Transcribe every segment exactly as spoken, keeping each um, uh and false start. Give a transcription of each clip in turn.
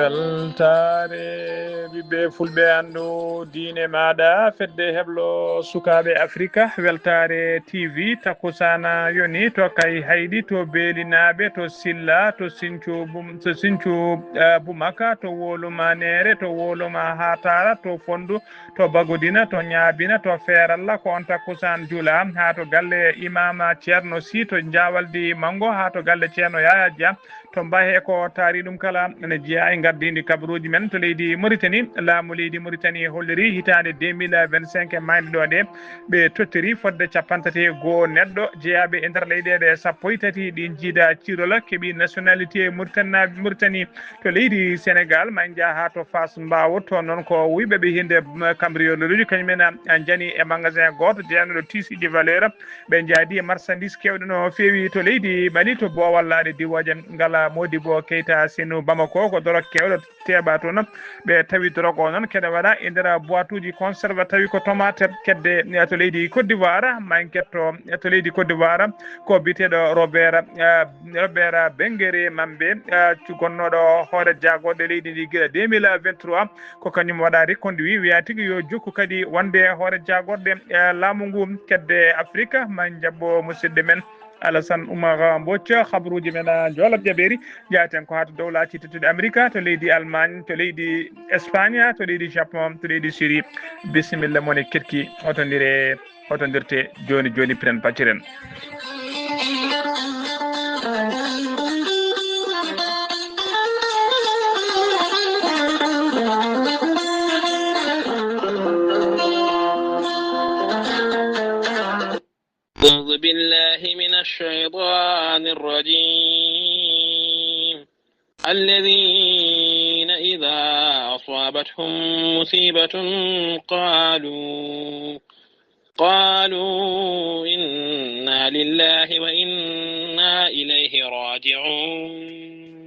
Weltaare ɓiɓɓe fulɓe, anndu diine maaɗa, fedde heblo sukaaɓe Afrika, weltaare T V, takkusaana yoni to Kay Hayɗi, to Beelinaaɓe, to Silla, to Sincu Bum-, to Sincu, eh, Bumaka, to Wolumaneere, to Woluma Hatara, to Fondu, to Bagodina, to Ñaabina, to Feeralla, ko on takkusaan jula, haa to galle Imaama Ceerno Si, to Jaawaldi Manngo, haa to galle Ceerno Yaya Dia, to Mbahe, ko taari ɗum kala ene jeyaa e ngardiindi kabaruuji men to leydi Mauritanie. Laamu leydi Mauritanie holliri hitaande deux mille vingt-cinq e maayde ɗo nde, ɓe tottori fodde capanɗe tati e goo neɗɗo jeyaaɓe e nder leyɗeele sappo e tati ɗi njiida ciirola, keɓi nationalité Mauritanie, Mauritanie to leydi Sénégal, ma en njah haa to Fass Mbao, toon noon ko wuyɓe ɓe hinde, mm, cambrioleur uji, kañum en a, a njani e magasin gooto jeyanɗo tissueji valeur. Ɓe njaadi e marchandise keewɗo no feewi to leydi Mali, to Boowal laaɗe diwooje. Ngala Modibo Keita Senu Bamako, ko dorog keewɗo teeɓa toon. Ɓe tawi dorog o noon kene waɗa e nder boîte uji conserve, tawi ko tomate kedde, eh, to leydi Côte d'Ivoire, ma en ketto, eh, to leydi Côte d'Ivoire, ko biyeteeɗo Robert, eh, Robert Bengere Mambe, eh, cugonnooɗo hoore jaagorɗe leydi ndi gila deux mille vingt-trois, ko kañum waɗa reconduit, wiya tigi yo jokku kadi wonde hoore jaagorɗe, eh, laamu ngu kedde Afrika, ma en jaɓɓo musidɗo men Alassane Oumar Mbodj, habaruuji men, ah, Joola Jabeeri, njaaten ko haa to Dowlaaji Tedduɗi Amerika, to leydi Allemagne, to leydi Espagne, to leydi Japon, to leydi Syrie. Bisimilla mon e keɗki, hotondiree, hotondirte jooni jooni, piren pacciren. أعوذ بالله من الشيطان الرجيم. الذين إذا أصابتهم مصيبة قالوا، قالوا إنا لله وإنا إليه راجعون.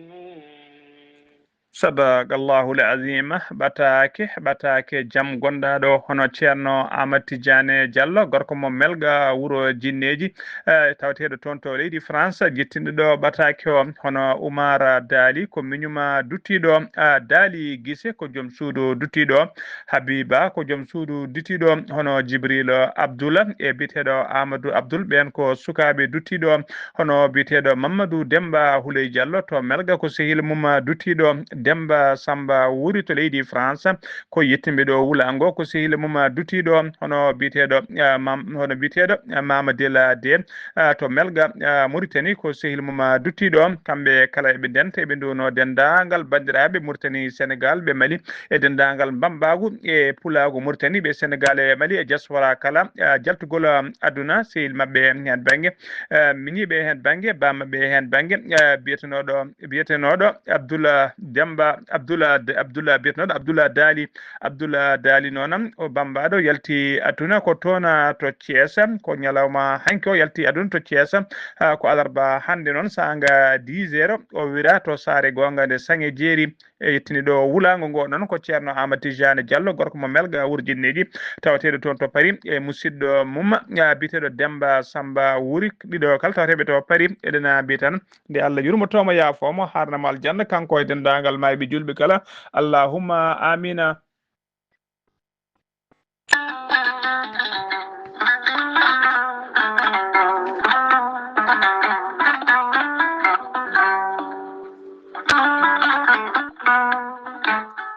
Sadaqallahul azim. Ɓataake, ɓataake jam gondaaɗo hono Ceerno Aamadu Tijaane Jallo, gorko mo Melga, wuro Jinneeji, eh, tawateeɗo toon to leydi France, jettinɗo ɗo ɓataake o, hono Umar Daali, ko miñuma duttiiɗo, ah, Daali Gise, ko joom suudu duttiiɗo, Habiba, ko joom suudu duttiiɗo, hono Jibril Abdul e biyeteeɗo Aamadu Abdul, ɓeen ko sukaaɓe duttiiɗo, hono biyeteeɗo Mamadou Demba Huley Jallo to Melga, ko sehil mum duttiiɗo Demba Samba Wuri to leydi France, ko yettimɓe ɗo wulaango, ko sehil mum duttiiɗo, hono biyeteeɗo, ah, Mam-, hono biyeteeɗo, ah, Mama Dela De, ah, to Melga, ah, Mauritanie, ko sehil mum duttiiɗo. Kamɓe kala eɓe ndenta, eɓe nduwno denndaangal banndiraaɓe Mauritanie, Sénégal, ɓe Mali, e denndaangal Bammbaagu e Pulaagu Mauritanie, ɓe Sénégal e Mali e diaspora kala, ah, jaltugol, ah, aduna, sehil maɓɓe heen bannge, eh, miñiiɓe heen bannge, baa maɓɓe heen bannge, eh, biyetenooɗo, biyetenooɗo Abdullah Demba, Abdullah, Abdullah, biyetenooɗo Abdullah Daali, Abdullah Daali noon, o bammbaaɗo yalti aduna ko toon, ah, to Thiès, ko ñalawma hanki o yalti aduna to Thiès, ah, ko alarba hannde noon, saanga dix heures, o wira to saare goonga nde Saŋe Jeeri, e yettini ɗo wulaango ngo noon ko Ceerno Aamadu Tijaane Jallo, gorko mo Melga, wuro Jinneeji, tawateeɗo toon to Paris, e musidɗo mum, ah, biyeteeɗo Demba Samba Wuri, ɗiɗo kala tawateeɓe to Paris, eɗen mbiya tan, nde Allah yurmoto mo, yaafo mo, haarna mo aljanna, kanko e denndaangal maayɓe juulɓe kala. Allahumma amina.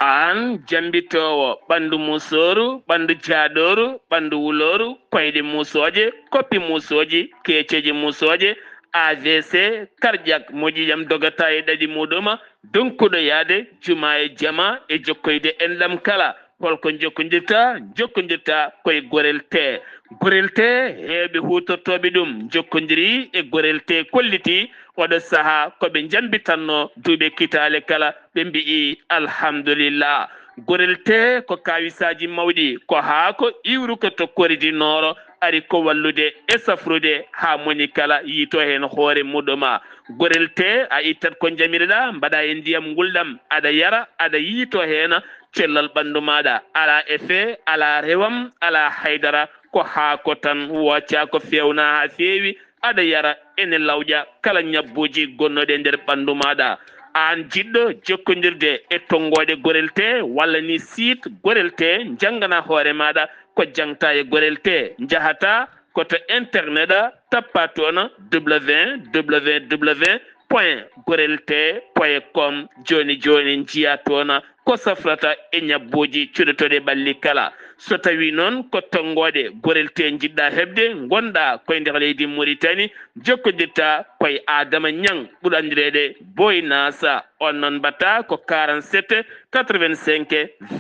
Aan jammbitoowo ɓanndu muusooru, ɓanndu jaaɗooru, ɓanndu wulooru, koyɗe muusooje, koppi muusooji, keeceeje muusooje, A V C, cardiaque, moƴƴi jam dogata e ɗaɗi muɗuma, donkuɗo yaade juma e jama e jokkoyde enɗam kala. Holko jokkondirta? Jokkondirta koye Gorel Tee. Gorel Tee, heewɓe huutortooɓe ɗum jokkondiri e Gorel Tee, kolliti oɗo sahaa ko ɓe njambitanno duuɓe kitaale kala, ɓe mbi'i alhamdulillah. Gorel Tee ko kaawisaaji mawɗi, ko haako iwruko to Kori du Nord, ari ko wallude e safrude haa moni kala yiito heen hoore muɗuma. Gorel Tee, a ittat ko njamireɗaa, mbaɗa e ndiyam ngulɗam, aɗa yara, aɗa yiito heen cellal ɓanndu maaɗa. Alaa effet, alaa rewam, alaa haydara, ko haako tan, wooca ko feewna haa feewi, aɗa yara, ene lawƴa kala ñabbuuji gonnooɗi e nder ɓanndu maaɗa. Aan jiɗɗo jokkondirde e tonngooɗe Gorel Tee walla ni siit Gorel Tee, njanngana hoore maaɗa ko jaŋta e Gorel Tee. Njahata ko to internet, tappa toon www point gorelte point com. Jooni jooni njiya toon ko safrata e ñabbooji cuɗotooɗi ɓalli kala. So tawii noon ko tonngooɗe Gorel Tee njiɗɗa heɓde, ngonɗa koye nder leydi Muritani, jokkondirta koye Adama Ñaŋ, ɓurɗo anndireede Boy Nasa. On noon mbaɗta ko quarante-sept quatre-vingt-cinq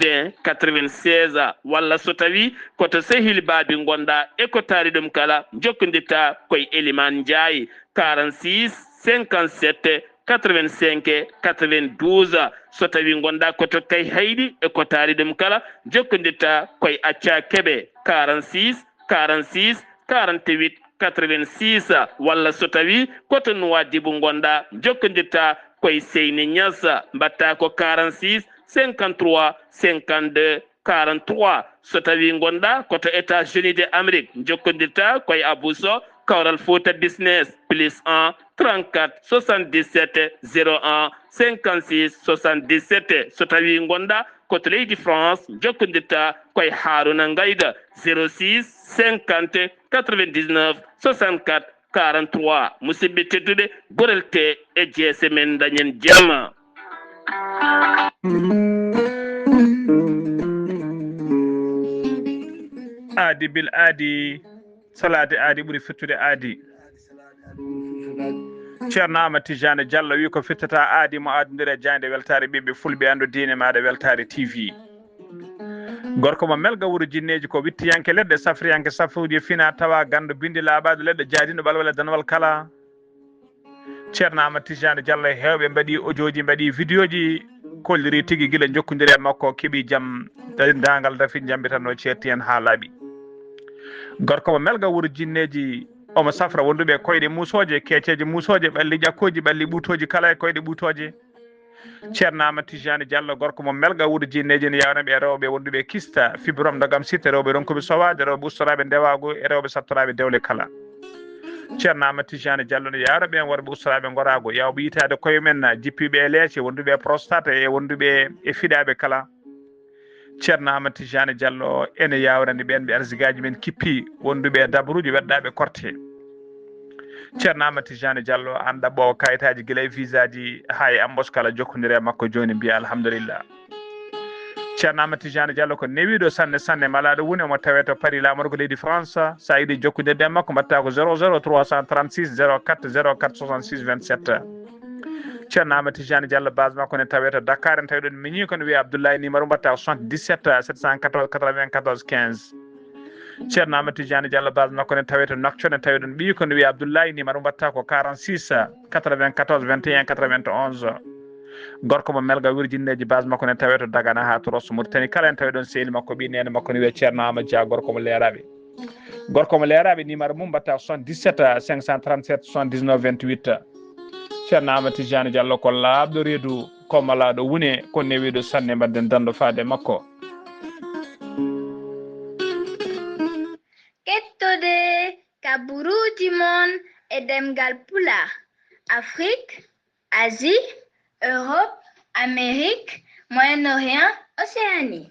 vingt quatre-vingt-seize, walla so tawii ko to sehil Baabi ngonɗa e ko taari ɗum kala, jokkondirta koye Elimaan Njaay, quarante-six cinquante-sept quatre-vingt-cinq quatre-vingt-douze. So tawii ngonɗa ko to Kayhayɗi e ko taari ɗum kala, jokkondirta koye Accaa Kebe, quarante-six quarante-six quarante-huit quatre-vingt-six, walla so tawii ko to Nuwaadibu ngonɗa, jokkondirta koye Seyni Ñas, mbaɗta ko quarante-six cinquante-trois cinquante-deux quarante-trois. So tawii ngonɗa ko to États-Unis de Amérique, jokkondirta koye Abou Sow, Kawral Fouta Business, plus un trente-quatre soixante-dix-sept zéro un cinquante-six soixante-dix-sept. So tawii ngonɗa ko to leydi France, jokkondirta koye Haruna Ngayda, zéro six cinquante quatre-vingt-dix-neuf soixante-quatre quarante-trois. Musidɓe tedduɓe, Gorel Tee e jeese men, dañen jam. Aadi bil aadi, salaade aadi ɓuri fittude aadi. Ceerno Amadou Tidiane Diallo wi ko fittata aadi mo aadondiri e jaaynde weltaare ɓiɓɓe fulɓe, anndo diine maaɗa weltaare T V. Gorko mo Melga wuro Jinneeji, ko wittiyanke leɗɗe, safriyanke safruuji, fina tawa ganndo, binndi laaɓaade leɗɗe, jaadinɗo ɓalwale danwal kala. Ceerno Amadou Tidiane Diallo, heewɓe mbaɗi audio ji, mbaɗi vidéo ji, kolliri tigi gila jokkondiri e makko, keɓi jam, daangal dafi jambitanno ceerti en haa laaɓi. Gorko mo Melga wuro Jinneeji, omo safra wonduɓe koyɗe muusooje, keeceeje muusooje, ɓalli ƴakkooji, ɓalli ɓuutooji kala e koyɗe ɓuutooje. Ceerno Amadou Tidiane Diallo, gorko mo Melga wuro Jinneeji, ne yawna ɓe rewɓe wonduɓe kista, fibrome, ndogam sitta, rewɓe ronkuɓe sowaade, rewɓe ustoraaɓe ndewaagu e rewɓe sattoraaɓe dewle kala. Ceerno Amadou Tidiane Diallo ne yawna ɓeen worɓe ustoraaɓe ngoraagu, yawɓe yitaade koye men, jippiiɓe e leece, wonduɓe e prostate e wonduɓe e fiɗaaɓe kala. Ceerno Amadou Tidiane Diallo ene yaawrani ɓeen ɓe arsigaaji men kippi, wonduɓe e dabruuji, weɗɗaaɓe korte. Ceerno Amadou Tidiane Diallo, aan ɗaɓɓoowo kayitaaji gila e visaaji haa e embauche kala, jokkondire e makko jooni, mbiya alhamdulillah. Ceerno Amadou Tidiane Diallo ko newiiɗo sanne sanne, malaaɗo woni, omo tawee to Paris, laamorgo leydi France. So a yiɗi jokkondirde e makko, mbaɗta ko zéro zéro trois cent trente-six zéro quatre zéro quatre soixante-six vingt-sept. Ceerno Amadou Tidiane Diallo, base makko ne tawee to Dakar, en tawi ɗon miñi ko ne wiya Abdoulaye, numéro mbaɗta ko soixante-dix-sept sept cent quatorze quatre-vingt-quatorze quinze. Ceerno Amadou Tidiane Diallo, base makko ne tawee to Nouakchott, en tawi ɗon ɓiyi ko ne wiya Abdoulaye, numéro mbaɗta ko quarante-six quatre-vingt-quatorze vingt et un quatre-vingt-onze. Gorko mo Melga wuro Jinneeji, base makko ne tawee to Dagana haa to Rosso Mauritanie kala, en tawi ɗon sehil makko, ɓii neene makko ne wiya Ceerno Amadou Dia, gorko mo Leeraaɓe. Gorko mo Leeraaɓe, numéro mum mbaɗta soixante-dix-sept cinq cent trente-sept soixante-dix-neuf vingt-huit. Ceerno Amadou Tidiane Diallo ko laaɓɗo reedu, ko malaaɗo wune, ko newiiɗo sanne, mbaɗden danndo faade e makko. Kettode kaburuuji mon e ɗemngal Pulaar, Afrique, Asie, Europe, Amérique, Moyen-Orient, Océanie.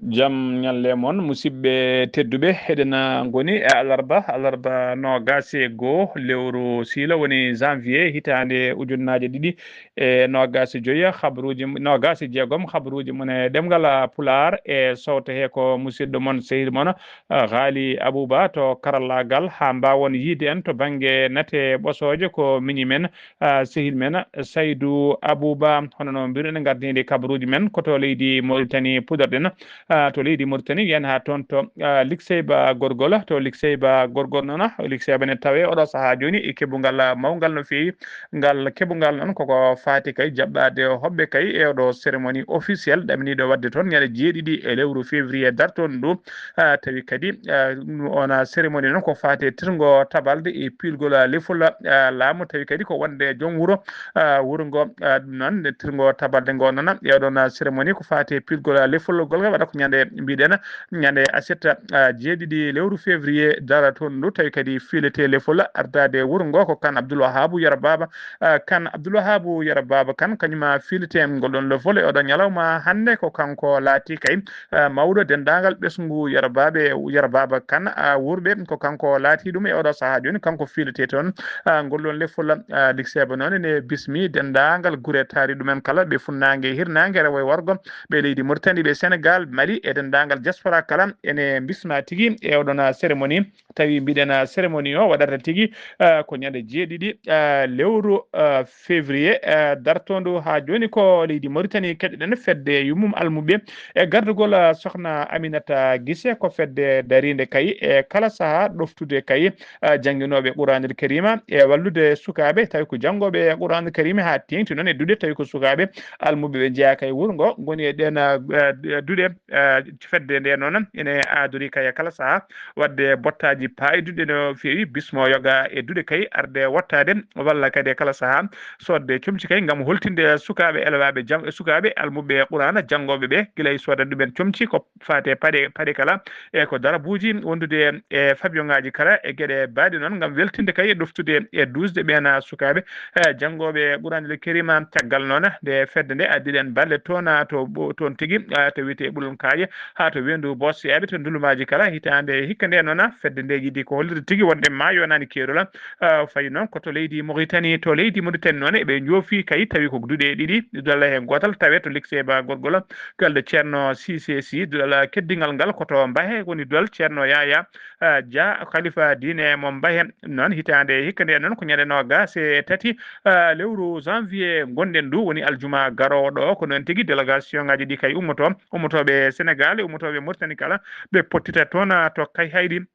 Jam ñalle mon, musidɓe tedduɓe, eɗen ngoni e alarba, alarba noogaas e goo lewru siilo, woni janvier, hitaande ujunnaaje ɗiɗi e noogaas e joyi, habruuji noogaas e jeegom, habruuji mon e ɗemngal Pulaar, e sowte he ko musidɗo mon, sehil mon, Ghali Abouba to karallaagal, haa mbaawon yiide en to bannge nate ɓosooje, ko miñi men, ah, sehil men Saydou Abouba. Hono no mbiruɗen, gardiniiɗi kabaruuji men ko to leydi Mauritanie puɗorɗen, ah, to leydi Mauritanie, wiyan haa toon to, ah, Likseyba Gorgol, to Likseyba Gorgol noon, Likseyba ne tawee oɗo sahaa jooni e keɓungal mawngal no feewi. Ngal keɓungal noon koko faati kay jaɓɓaade hoɓɓe kay e oɗo cérémonie officielle ɗaminiiɗo waɗde toon ñande jeeɗiɗi e lewru février dartoon ndu. Ah, tawi kadi, ah, ona cérémonie noon ko faati e tirngo tabalde e piilgol, ah, lefol, ah, laamu, tawi kadi ko wonde joom wuro, ah, wuro ngo, ah, ɗum noon nde tirngo tabalde ngo noon, e oɗon, ah, cérémonie ko faati e piilgol, ah, lefol ngol ngal waɗa ko ñande mbiɗen, ñande aset, ah, jeeɗiɗi lewru février dara toon ndu, tawi kadi fiilete lefol ardaade wuro ngo ko Kan Abdoul Wahabou Yero Baba. Ah, Kan Abdoul Wahabou Yero Baba Kan, kañum fiilete ngol ɗon lefol e oɗo ñalawma hannde. Ko kanko laati kay, ah, mawɗo denndaangal ɓesngu Yero Baba, Yero Baba Kan, ah, wuurɓe, ko kanko laati ɗum e oɗo sahaa jooni, kanko fiilete toon. Ah, ngol ɗon lefol, ah, Likseeba noon ene bismi denndaangal gure taari ɗumen kala, ɓe funnaange, hirnaange, rewo e worgo, ɓe leydi Mauritanie, ɓe Sénégal, Mali e denndaangal diaspora kala ene mbisma tigi e oɗon cérémonie. Tawi mbiɗen cérémonie o waɗata tigi, ah, ko ñande jeeɗiɗi, ah, lewru, ah, février, ah, dartoondu haa jooni ko leydi Mauritanie. Keɗoɗen fedde yummum almuɓe e gardugol, ah, sokhna Aminata Guissé, ko fedde dariinde kay e kala sahaa ɗoftude kay, ah, jannginooɓe Quraanul Kariima e wallude sukaaɓe, tawi ko janngooɓe Quraanul Kariima haa teeŋti noon e duɗe, tawi ko sukaaɓe almuɓe ɓe njeyaa kay wuro ngo ngoni e ɗeen, ah, ah, duɗe, ah, fedde nde noon ene aadori kay e kala sahaa waɗde bottaaji paayduɗi no feewi, bismo yoga e duɗe kay arde wottaade walla kadi e kala sahaa soodde comci kay ngam holtinde sukaaɓe elwaaɓe jang-, sukaaɓe almuɓe Quraana janngooɓe ɓe gila e soodande ɗumen comci ko faate paɗe, paɗe kala e ko darabuuji wondude e fabiyoŋaaji kala e geɗe baaɗe noon ngam weltinde kay e ɗoftude e duusde ɓeen sukaaɓe, eh, janngooɓe Quraanul Kariima. Caggal noon nde fedde nde addiɗen balle toon, ah, to ɓo-, toon tigi, ah, to wiyetee Ɓulum Kaaƴe haa to Weendu Boosiyaaɓe to ndulumaaji kala hitaande hikka nde noon fedde nde yiɗi ko hollirde tigi wonde maa yonaani keerol, ah, fayi noon ko to leydi Mauritanie. To leydi Mauritanie noon eɓe njoofi kay tawi ko duɗe ɗiɗi, duɗal heen gootal tawee to Likseeba Gorgol, galle Ceerno Siise Si, duɗal keddigal ngal ko to Mbahe woni duɗal Ceerno Yaaya, ah, Dia, khalifa diine mo Mbahe. Noon hitaande hikka nde noon ko ñande noogaas e tati, ah, lewru janvier ngonɗen ndu woni aljuma garoowo ɗo. Ko noon tigi délégation ngaji ɗi kay ummoto, ummotooɓe Sénégal e ummotooɓe Mauritanie kala ɓe pottita toon, ah, to Kayhayɗi.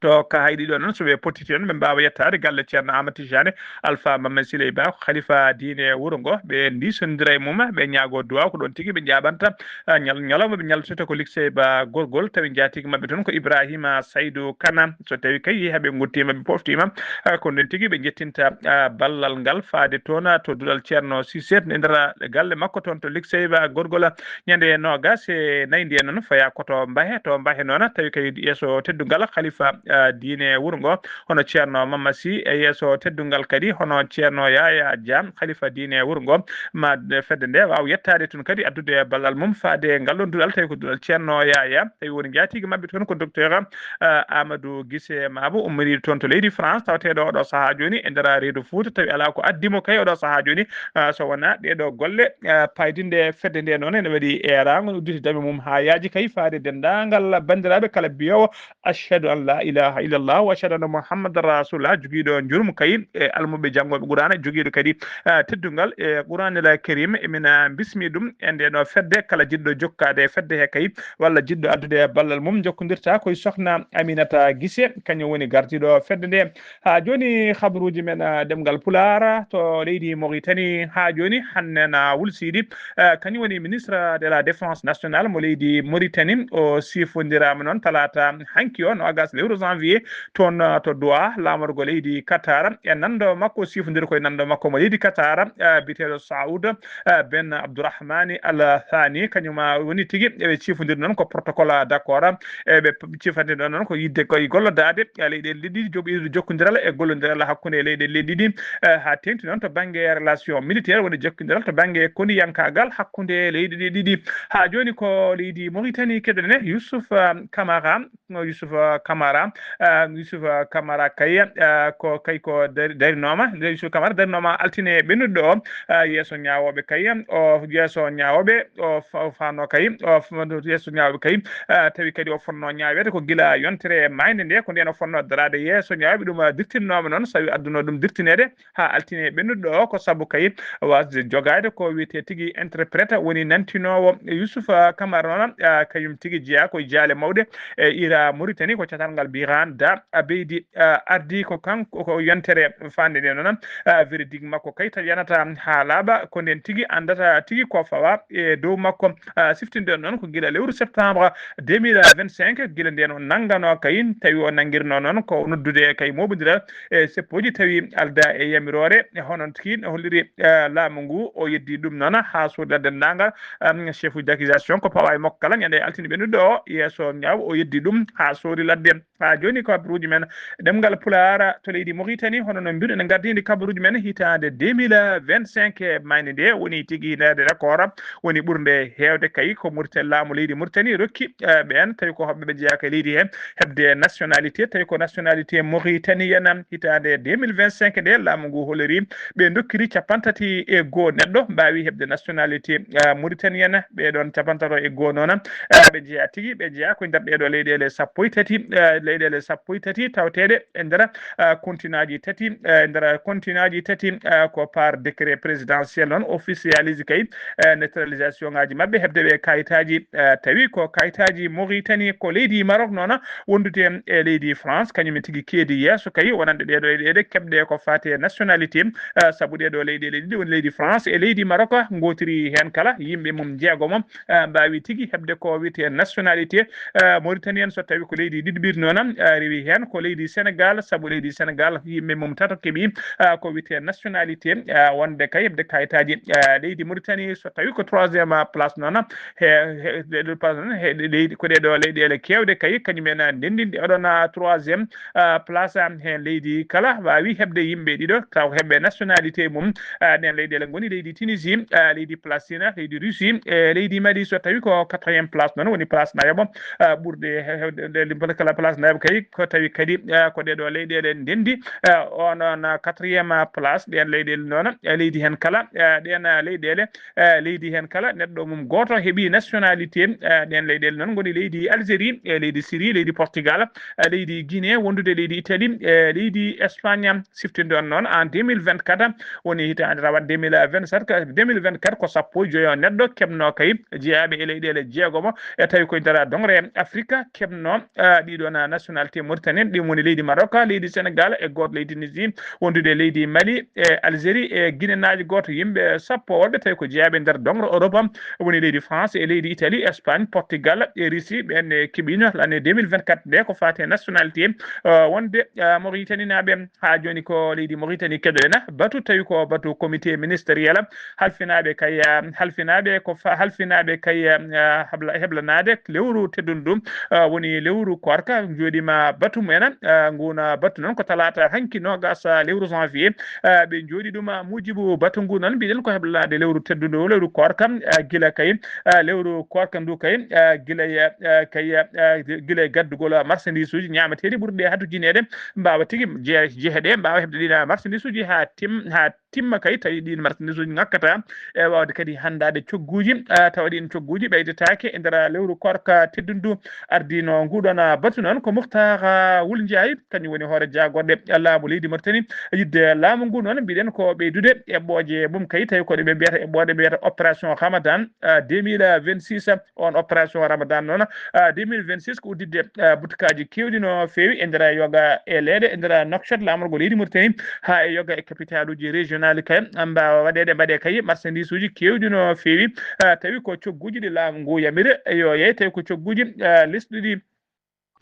To Kayhayɗi ɗo noon so ɓe pottiti noon ɓe mbaawa yettaade galle Ceerno Amadou Tijane Alpha Mamadou Siley Ba, ko khalifa diine wuro ngo, ɓe ndiisondira e mum, ɓe ñaago duwaaw, ko ɗoon tigi ɓe njaaɓanta, ah, ñal-, ñalawma ɓe ñaltata ko Liksey Ba Gorgol, tawi njaatigi maɓɓe toon ko Ibrahima Saydou Kana. So tawi kay yehi haa ɓe nguttiima, ɓe poftiima, ah, ko ndeen tigi ɓe njettinta, ah, ballal ngal faade toon, ah, to duɗal Ceerno Sise e nder galle makko toon to Liksey Ba Gorgol. Ñande noogaas e nayi nde noon faya ko to Mbahe, to Mbahe noon tawi kay yeeso teddungal khalifa, ah, diine wuro ngo, hono Ceerno Mamma Sy, e yeeso teddungal kadi hono Ceerno Yaya Dia, khalifa diine wuro ngo. Ma fedde nde waaw yettaade toon kadi addude ballal mum faade ngal ɗon duɗal, tawi ko duɗal Ceerno Yaya, tawi woni njaatigi maɓɓe toon ko docteur, ah, Amadou Gise Mabo, ummoriiɗo toon to leydi France, tawateeɗo oɗo sahaa jooni e nder reedu Fuuta, tawi alaa ko addi mo kay oɗo sahaa jooni, ah, so wonaa ɗeeɗo golle, ah, paydinde fedde nde noon ene waɗi eeraango, udditi dame mum haa yaaji kay faade denndaangal banndiraaɓe kala biyoowo ashhadu an la ilaha illallah wa ashhadu anna muhammadan rasulullah, jogiiɗo njurum kay e almuɓe janngooɓe Qur'aana, jogiiɗo kadi, ah, teddungal e Qur'aanil Karim. Emin, ah, mbismi ɗum e nde ɗo fedde, kala jiɗɗo jokkaade e fedde he kay walla jiɗɗo addude ballal mum jokkondirta koye sokhna Aminata Gise, kañum woni gardiiɗo fedde nde. Haa jooni, habruuji men, ah, ɗemngal Pulaar to leydi Mauritanie. Haa jooni, Hannena Wul Siidi, ah, kañum woni ministre de la défense nationale mo leydi Mauritanie. O sifondiraama noon talaata hanki o, noogaas lewru janvier, toon, ah, to Doha, laamorgo leydi Qatar. E nanndo makko, o sifondiri koye nanndo makko mo leydi Qatar, ah, biyeteeɗo Saoud, ah, Ben Abdourahmani Al Thani, kañum, ah, woni tigi eɓe sifondiri noon ko protocole d'accord. Eɓe p-, cifande ɗon noon ko yidde koye gollodaade, eh, leyɗeele ɗiɗi, joɓiiɗo jokkondiral e gollondiral hakkunde leyɗeele ɗiɗi, eh, haa teeŋti noon to bannge relation militaire, woni jokkondiral to bannge koniyankaagal hakkunde leyɗe ɗe ɗiɗi. Haa jooni ko leydi Mauritanie keɗoɗen Youssouf, ah, Camara, Youssouf, ah, Camara, ah, Youssouf, ah, Camara kay, ah, ko kay ko dari-, darinooma, Youssouf Camara darinooma altine ɓennuɗo o, ah, yeeso ñaawooɓe kay, o yeeso ñaawooɓe, o fa-, o faano kay, o fa-, yeeso ñaawooɓe kay, ah, tawi kadi o fotnoo ñaaweede ko gila yontere maayde nde, ko ndeen o fotnoo daraade yeeso ñaawooɓe. Ɗum, ah, dirtinnooma noon, sawi addunoo ɗum dirtineede haa altine ɓennuɗo o, ko sabu kay waasde jogaade ko wiyetee tigi interprète, woni nantinoowo Youssouf, ah, Camara noon, ah, kañum tigi jeyaa ko e jaale mawɗe e IRA Mauritanie, ko catal ngal Biran Da, a beydi, a, ardi ko kanko, ko yontere fande nde noon, a, verdict makko kay taƴanata haa laaɓa, ko nden tigi anndata tigi ko fawa e dow makko. A, siftinɗen noon ko gila lewru septembre deux mille vingt-cinq, gila nden o nanngano kay, tawi o nanngirno noon ko noddude kay moɓondiral e seppooji, tawi alda e yamiroore, e hono tigi no holliri, a, laamu ngu, o yeddi ɗum noon haa soodi ladde denndaangal, am, chef d'accusation ko fawa e makko kala ñande altine ɓennuɗo o yeeso ñaawo, o yeddi ɗum haa soodi ladde. Haa jooni ko kabaruuji men ɗemngal Pulaar to leydi Mauritanie, hono no mbiruɗen gardini kabaruuji men hitaande deux mille vingt-cinq e mayde nde woni tigi hitaande record, woni ɓurnde heewde kay ko Mauritanie, laamu leydi Mauritanie rokki, eh, ɓeen tawi ko hoɓɓe ɓe jeyaa ka leydi he, heɓde nationalité, tawi ko nationalité mauritanienne hitaande deux mille vingt-cinq nde laamu ngu holliri. Ɓe dokkiri capanɗe tati e goo neɗɗo mbaawi heɓde nationalité, eh, mauritanienne. Ɓee ɗoon capanɗe tato e goo noon, eh, ɓe jeyaa tigi, ɓe jeyaa ko e nder ɗee ɗoo leyɗeele sappo e tati, eh, leyɗeele sappo e tati tawteeɗe e nder, eh, continent ji tati, eh, e nder continent ji tati, eh, ko par décret présidentiel noon officialise kay, eh, naturalisation ngaji maɓɓe, heɓde ɓe kayitaaji, eh, tawi ko kayitaaji Mauritanie, ko leydi Maroc noon wondude e leydi France, kañum e tigi keedi yeeso kay wonande ɗee ɗoo leyɗeele keɓɗe ko faati e nationalité, eh, sabu ɗee ɗoo leyɗeele ɗiɗi woni leydi France e leydi Maroc, ngootiri heen kala yimɓe mum jeegomo, eh, mbaawi tigi heɓde ko wiyetee nationalité, eh, mauritanienne, so tawi ko leydi ɗiɗi ɓiɗi noon, eh, rewi heen ko leydi Sénégal, sabu leydi Sénégal yimɓe mum tato keɓi, eh, ko wiyetee nationalité, eh, wonde kay heɓde kayitaaji, eh, leydi Mauritanie, so tawi ko troisième place noon, he, he, ɗee ɗoo place noon, he, ɗe, leydi, ko ɗee ɗoo leyɗeele keewɗe kay, kañum en, ah, ndenndinɗi oɗon, ah, troisième, ah, place, ah, heen leydi kala waawi heɓde yimɓe ɗiɗo, taw heɓɓe nationalité mum. Ah, ɗeen leyɗeele ngoni leydi Tunisie, ah, leydi Palestine, leydi Russie, e leydi Mali, so tawi ko quatrième place noon, woni place nayaɓo, ah, ɓurɗe he, heewde, nde, nde, kala place nayaɓo kay, ko tawi kadi, ah, ko ɗee ɗoo leyɗeele ndenndi, ah, on, on, ah, quatrième place, ɗeen leyɗeele noon, eh, leydi heen kala, eh, ɗeen, ah, leyɗeele, eh, leydi heen kala neɗɗo mum gooto heɓi nationalité, eh, ɗeen leyɗeele noon ngoni leydi Algérie, e leydi Syrie, leydi Portugal, eh, leydi Guinée, wondude leydi Italie, eh, leydi Espagne, siftinɗon noon en deux mille vingt-quatre, woni hitaande tawa deux mille vingt-sept ka, deux mille vingt-quatre ko sappo e joyo neɗɗo keɓno kay jeyaaɓe e leyɗeele jeegomo, e tawi koye nder doŋre Afrique keɓno, eh, ɗiɗon nationalité mauritanienne, ɗin woni leydi Maroc, leydi Sénégal e gooto leydi Tunisie, wondude leydi Mali e Algérie e Guinée naajo gooto yimɓe sappo wonɓe tawi ko jeyaaɓe nder doŋre Europe, woni leydi France e leydi Italie, Espagne, Portugal e Russie, ɓeen e keɓino l'année deux mille vingt-quatre nde ko faati e nationalité, eh, wonde, eh, Mauritaninaaɓe. Haa jooni ko leydi Mauritanie keɗoɗen batu, tawi ko batu comité ministériel halfinaaɓe kay, eh, halfinaaɓe ko fa-, halfinaaɓe kay, eh, habla-, heblanaade lewru teddundu, eh, woni lewru koorka, njooɗima batu mumen, eh, nguna batu noon ko talaata hanki noogas lewru janvier, eh, ɓe njooɗi ɗum, eh, muujibu batu ngu noon mbiɗen ko heblanaade lewru teddundu, lewru koorka, eh, gila kay, eh, lewru koorka ndu kay, eh, gila, eh, kay, eh, gila e gaddugol marchandise uji ñaameteeɗi ɓurɗi e haddujineede, mbaawa tigi je-, jehe ɗe, mbaawa heɓde ɗiin marchandise uji haa tim-, haa timma kay, tawi ɗiin marchandise uji ŋakkata e waawde kadi hanndaade cogguuji, ah, tawa ɗiin cogguuji ɓeydetaake e nder lewru koorka teddundu. Ardino nguɗon, ah, batu noon ko Muhtar, ah, Wul Njaay, kañum woni hoore jaagorɗe laamu leydi Mauritanie. Yidde laamu ngu noon mbiɗen ko ɓeydude eɓɓooje mum kay, tawi ko ɗe ɓe mbiyata eɓɓooje, ɓe mbiyata opération Ramadan, ah, deux mille vingt-six. On opération Ramadan noon, ah, deux mille vingt-six ko udditde, ah, butukaaji keewɗi no feewi e nder yoga e leeɗe, e nder Nouakchott, laamorgo leydi Mauritanie, haa e yoga e capitaluuji régional kay, mbaawa waɗeede, mbaɗee kay marchandise uji keewɗi no feewi, ah, tawi ko cogguuji ɗi laamu ngu yamiri yo yeey, tawi ko cogguuji, ah, lesɗi ɗi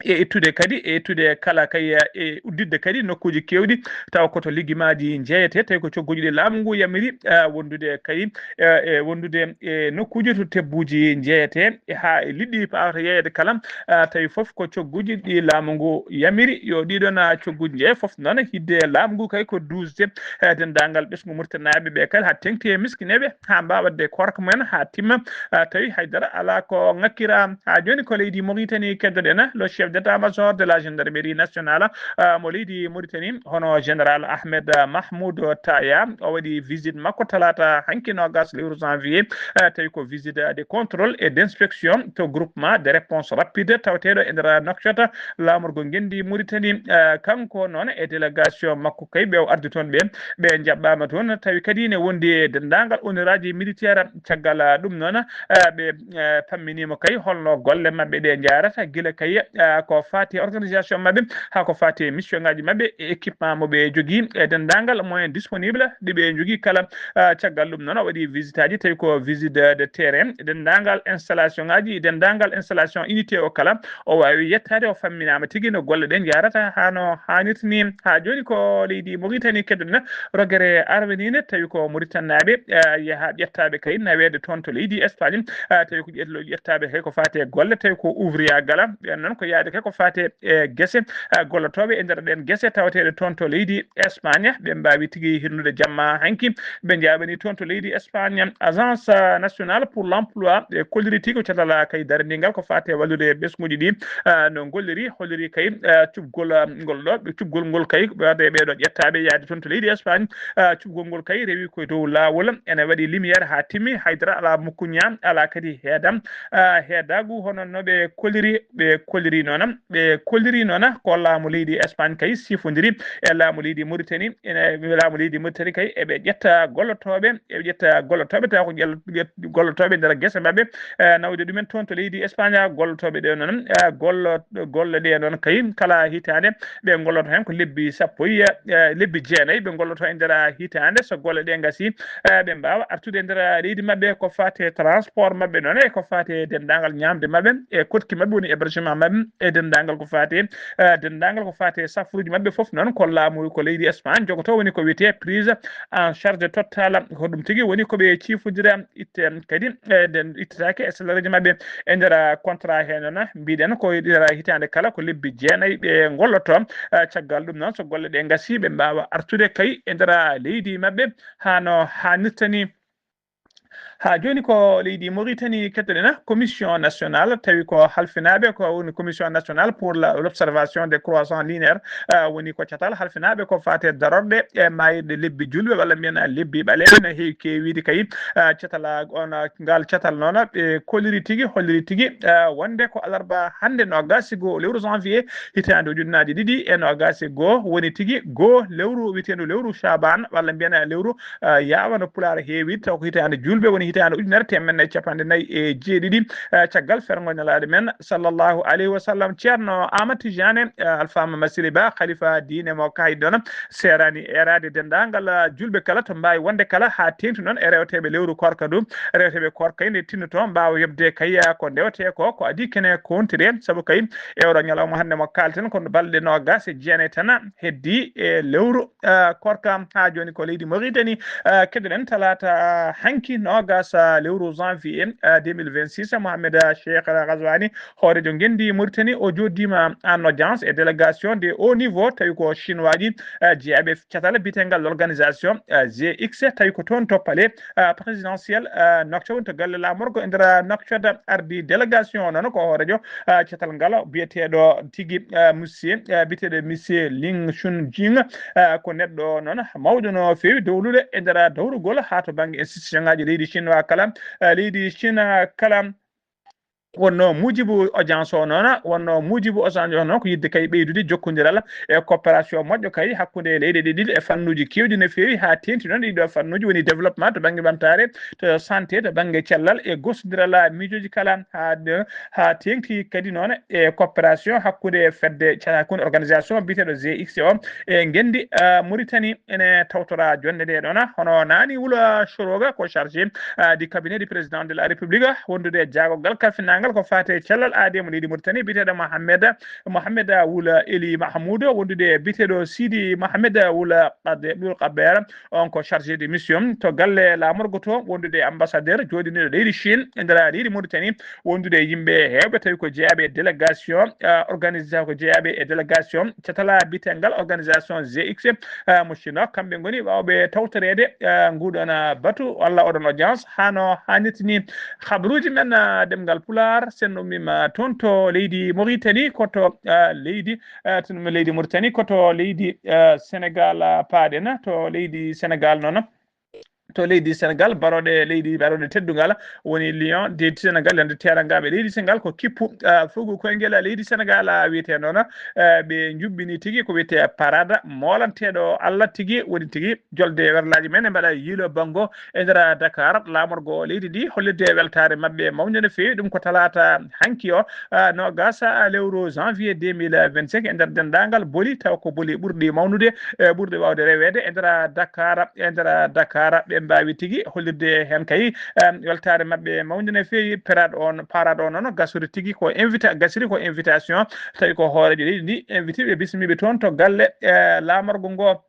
e ittude kadi, e ittude kala kay, e udditde kadi nokkuuji keewɗi, tawa ko to liggimaaji njeeyetee, tawi ko cogguuji ɗi laamu ngu yamiri, ah, wondude kay, eh, e wondude e nokkuuji to tebbuuji njeeyetee, e haa e liɗɗi paawata yeeyeede kala, ah, tawi fof ko cogguuji ɗi laamu ngu yamiri yo ɗiɗon, ah, cogguuji njeeye fof noon. Hidde laamu ngu kay ko duusde, eh, denndaangal ɓesngu Mauritaniiɓe ɓe kala, haa teŋti e miskineeɓe, haa mbaawa waɗde koorka mumen haa timma, ah, tawi hay dara alaa ko ŋakkira. Haa jooni ko leydi Mauritanie keddoɗen, le chef d'état-major de la gendarmerie nationale, ah, mo leydi Mauritanie, hono général Ahmed Mahmoud Taya, o waɗi visite makko talaata hanki noogas lewru janvier, ah, tawi ko visite de contrôle et d'inspection to groupement de réponse rapide tawateeɗo e nder Nouakchott, laamorgo ngenndi Mauritanie. Ah, kanko noon e délégation makko kay ɓe o ardi toon ɓe, ɓe njaɓɓaama toon, tawi kadi ne wondi e denndaangal honoraaji militaire. Caggal, ah, ɗum noon, ah, ɓe, ah, pamminiima kay holno golle maɓɓe ɗe njaarata, gila kay, ah, ko faati e organisation maɓɓe, haa ko faati e mission ngaji maɓɓe e équipement mo ɓe jogii e denndaangal moyen disponible ɗi ɓe jogii kala. Ah, caggal ɗum noon o waɗi visite aji, tawi ko visite de, de terrain, denndaangal installation ngaji, denndaangal installation unité o kala, o waawi yettaade, o famminaama tigi no golle ɗe njahrata haa no haanirta ni. Haa jooni ko leydi Mauritanie keddani rogere arweniinde, tawi ko Mauritanie naaɓe, ah, yaha ƴettaaɓe kay naweede toon to leydi Espagne, ah, tawi ko ƴet-, ƴettaaɓe kay ko faati e golle, tawi ko ouvrier gala, ɓeen noon ko yaade kay ko faati e gese, ah, gollotooɓe e nder ɗeen gese tawateeɗe toon to leydi Espagne, ɓe mbaawi tigi hirnude jamma hanki, ɓe njaabani toon to leydi Espagne. Agence, ah, nationale pour l'emploi, ɓe kolliri tigi ko catal, ah, kay daraniingal ko faati e wallude ɓesnguuji ɗi, ah, no ngolliri, holliri kay, ah, cuɓgol, ah, ngol ɗo, ɓe cuɓgol ngol kay, ɓe waɗde ɓee ɗo ƴettaaɓe yaade toon to leydi Espagne, ah, cuɓgol ngol kay rewi koye dow laawol, ene waɗi lumière haa timmi, haydara alaa mukkuña, alaa kadi heedam, ah, heedaagu hono no ɓe kolliri, ɓe kolliri noon, ɓe kolliri noon ko laamu leydi Espagne kay sifondiri e laamu leydi Mauritanie, ene laamu leydi Mauritanie kay eɓe ƴetta gollotooɓe, eɓe ƴetta gollotooɓe tawa ko ƴel-, ƴet-, gollotooɓe nder gese maɓɓe, eh, nawde ɗumen toon to leydi Espagne, gollotooɓe ɗe noon, eh, gollo-, golle ɗe noon kay kala hitaande ɓe ngolloto heen ko lebbi sappo e, eh, lebbi jeenayi ɓe ngolloto e nder hitaande. So golle ɗe ngasi, eh, ɓe mbaawa artude e nder leydi maɓɓe ko faati e transport maɓɓe noon e ko faati e denndaangal ñaamde maɓɓe e koɗki maɓɓe woni hébergement maɓɓe e denndaangal ko faati, eh, denndaangal ko faati e safruuji maɓɓe fof noon ko laamu ko leydi Espagne jogotoo woni ko wiyetee prise en charge totale. Ko ɗum tigi woni ko ɓe ciifondira itte kadi, eh, nden ittetaake e salaire ji maɓɓe e nder contrat he noon. Mbiɗen ko nder hitaande kala ko lebbi jeenayi ɓe ngolloto. Eh, caggal ɗum noon so golle ɗe ngasi ɓe mbaawa artude kay e nder leydi maɓɓe haa no haanirta ni. Haa jooni ko leydi Mauritanie kettoɗen commission nationale, tawi ko halfinaaɓe ko woni commission nationale pour la, l'observation des croissances lunaires, ah, woni ko catal halfinaaɓe ko faati e darorɗe e maayirɗe lebbi julɓe walla mbiyen lebbi ɓaleeɓe no heewi keewiide kay, ah, catal, ah, on, ah, ngal catal noon ɓe kolliri tigi, holliri tigi, ah, wonde ko alarba hannde noogaas e goo lewru janvier hitaande ujunnaaje ɗiɗi e noogaas e goo woni tigi goo lewru wiyeteendu lewru Chaban walla mbiyen lewru, ah, yaawa no Pulaar heewi, taw ko hitaande julɓe woni hitaande ujunere teemedde nayi e capanɗe nayi e jeeɗiɗi, ah, caggal fergo Nelaaɗo men sallallahu alayhi wa sallam. Ceerno Aamadu Tijaani, ah, Alfaama Masiri Ba, khalifa diine mo kaydi ɗoon, seeraani eeraade denndaangal, ah, julɓe kala to mbaawi wonde kala haa teeŋti noon e rewteeɓe lewru koorka ndu, rewteeɓe koorka nde tinnotoo mbaawa yoɓde kay, ah, ko ndewetee ko, ko adii kene kontire, sabu kay e oɗo ñalawma hannde mo kaalten ko balɗe noogaas e jeenayi tan heddii e lewru, ah, koorka. Haa jooni ko leydi Mauritanie, ah, keɗoɗen talaata hanki noogaas, ah, lewru janvier, ah, deux mille vingt-six, Mohamed, ah, Cheikh Ghazouani, hooreejo ngenndi Mauritanie, o jooɗiima en audience e délégation de haut niveau, tawi ko chinois ji, ah, jeyaɓe catal biyetengal l'organisation, ah, G X, tawi ko toon to palais, ah, présidentiel, ah, Nouakchott, to galle laamorgo e nder Nouakchott, ardi délégation o noon ko hooreejo, ah, catal ngal biyeteeɗo tigi, ah, monsieur, ah, biyeteeɗo monsieur Ling Chun Jing, ah, ko neɗɗo noon mawɗo no feewi dowlude e nder dowrugol haa to bannge institution ngaji leydi Chine o kala, ah, leydi Chine kala. Wonno muujibu audience o noon, wonno muujibu audience o noon ko yidde kay ɓeydude jokkondiral e coopération moƴƴo kay hakkunde leyɗe ɗe ɗiɗi e fannuuji keewɗi no feewi, haa teeŋti noon ɗiɗo fannuuji woni développement to bannge ɓamtaare, to santé, to bannge cellal e gostondiral miijooji kala, haa, haa teeŋti kadi noon e coopération hakkunde fedde ca-, hakkunde organisation biyeteeɗo G X o e ngenndi, ah, Mauritanie ene tawtora jonnde nde ɗoon. Hono Nani Wula Soroga ko chargé, ah, du cabinet du président de la République, wondude e jaagorgal kalfinaangal ko faati e cellal aadee mo leydi Mauritanie, biyeteeɗo Mohamed, Mohamed Wula Eli Mahmoud, wondude e biyeteeɗo Sidi Mohamed Wula Qade-, Wul Qaber, on ko chargé de mission to galle laamorgo to, wondude e ambassadeur jooɗiniiɗo leydi Chine e nder leydi Mauritanie, wondude e yimɓe heewɓe, tawi ko jeyaaɓe e délégation, ah, organisa-, ko jeyaaɓe e délégation catal biyetengal organisation G X, ah, mo Chine o. Kamɓe ngoni waawɓe tawtoreede, ah, nguɗon, ah, batu walla oɗon audience haa no haanirta ni. Habaruuji men, ah, ɗemngal Pulaar, sen ummiima toon to leydi Mauritanie, ko to, ah, leydi, ah, to leydi Mauritanie, ko to leydi, ah, Sénégal, ah, paaɗen, to leydi Sénégal noon. to leydi Sénégal, barooɗe leydi, barooɗe teddungal woni Lion de Sénégal, yande terangaaɓe leydi Sénégal ko kippu, ah, fugu koyngel leydi Sénégal, ah, wiyetee noon, ah, ɓe njubbini tigi ko wiyetee parade moolanteeɗo Allah tigi woni tigi jolde werlaaji men e mbaɗa yiilo banngo e nder Dakar, laamorgo leydi ndi hollirde weltaare maɓɓe mawnde no feewi. Ɗum ko talaata hanki o, ah, noogas, ah, lewru janvier deux mille vingt-cinq e nder denndaangal boli, taw ko boli ɓurɗi mawnude, eh, ɓurɗi waawde reweede e nder Dakar, e nder Dakar. Ɓe mbaawi tigi hollirde heen kay, eh, weltaare maɓɓe mawnde no feewi. Parade on, parade on noon gasori tigi ko invita-, gasiri ko invitation, tawi ko hooreejo leydi ndi invité ɓe, bismiiɓe toon to galle, eh, laamorgo ngo.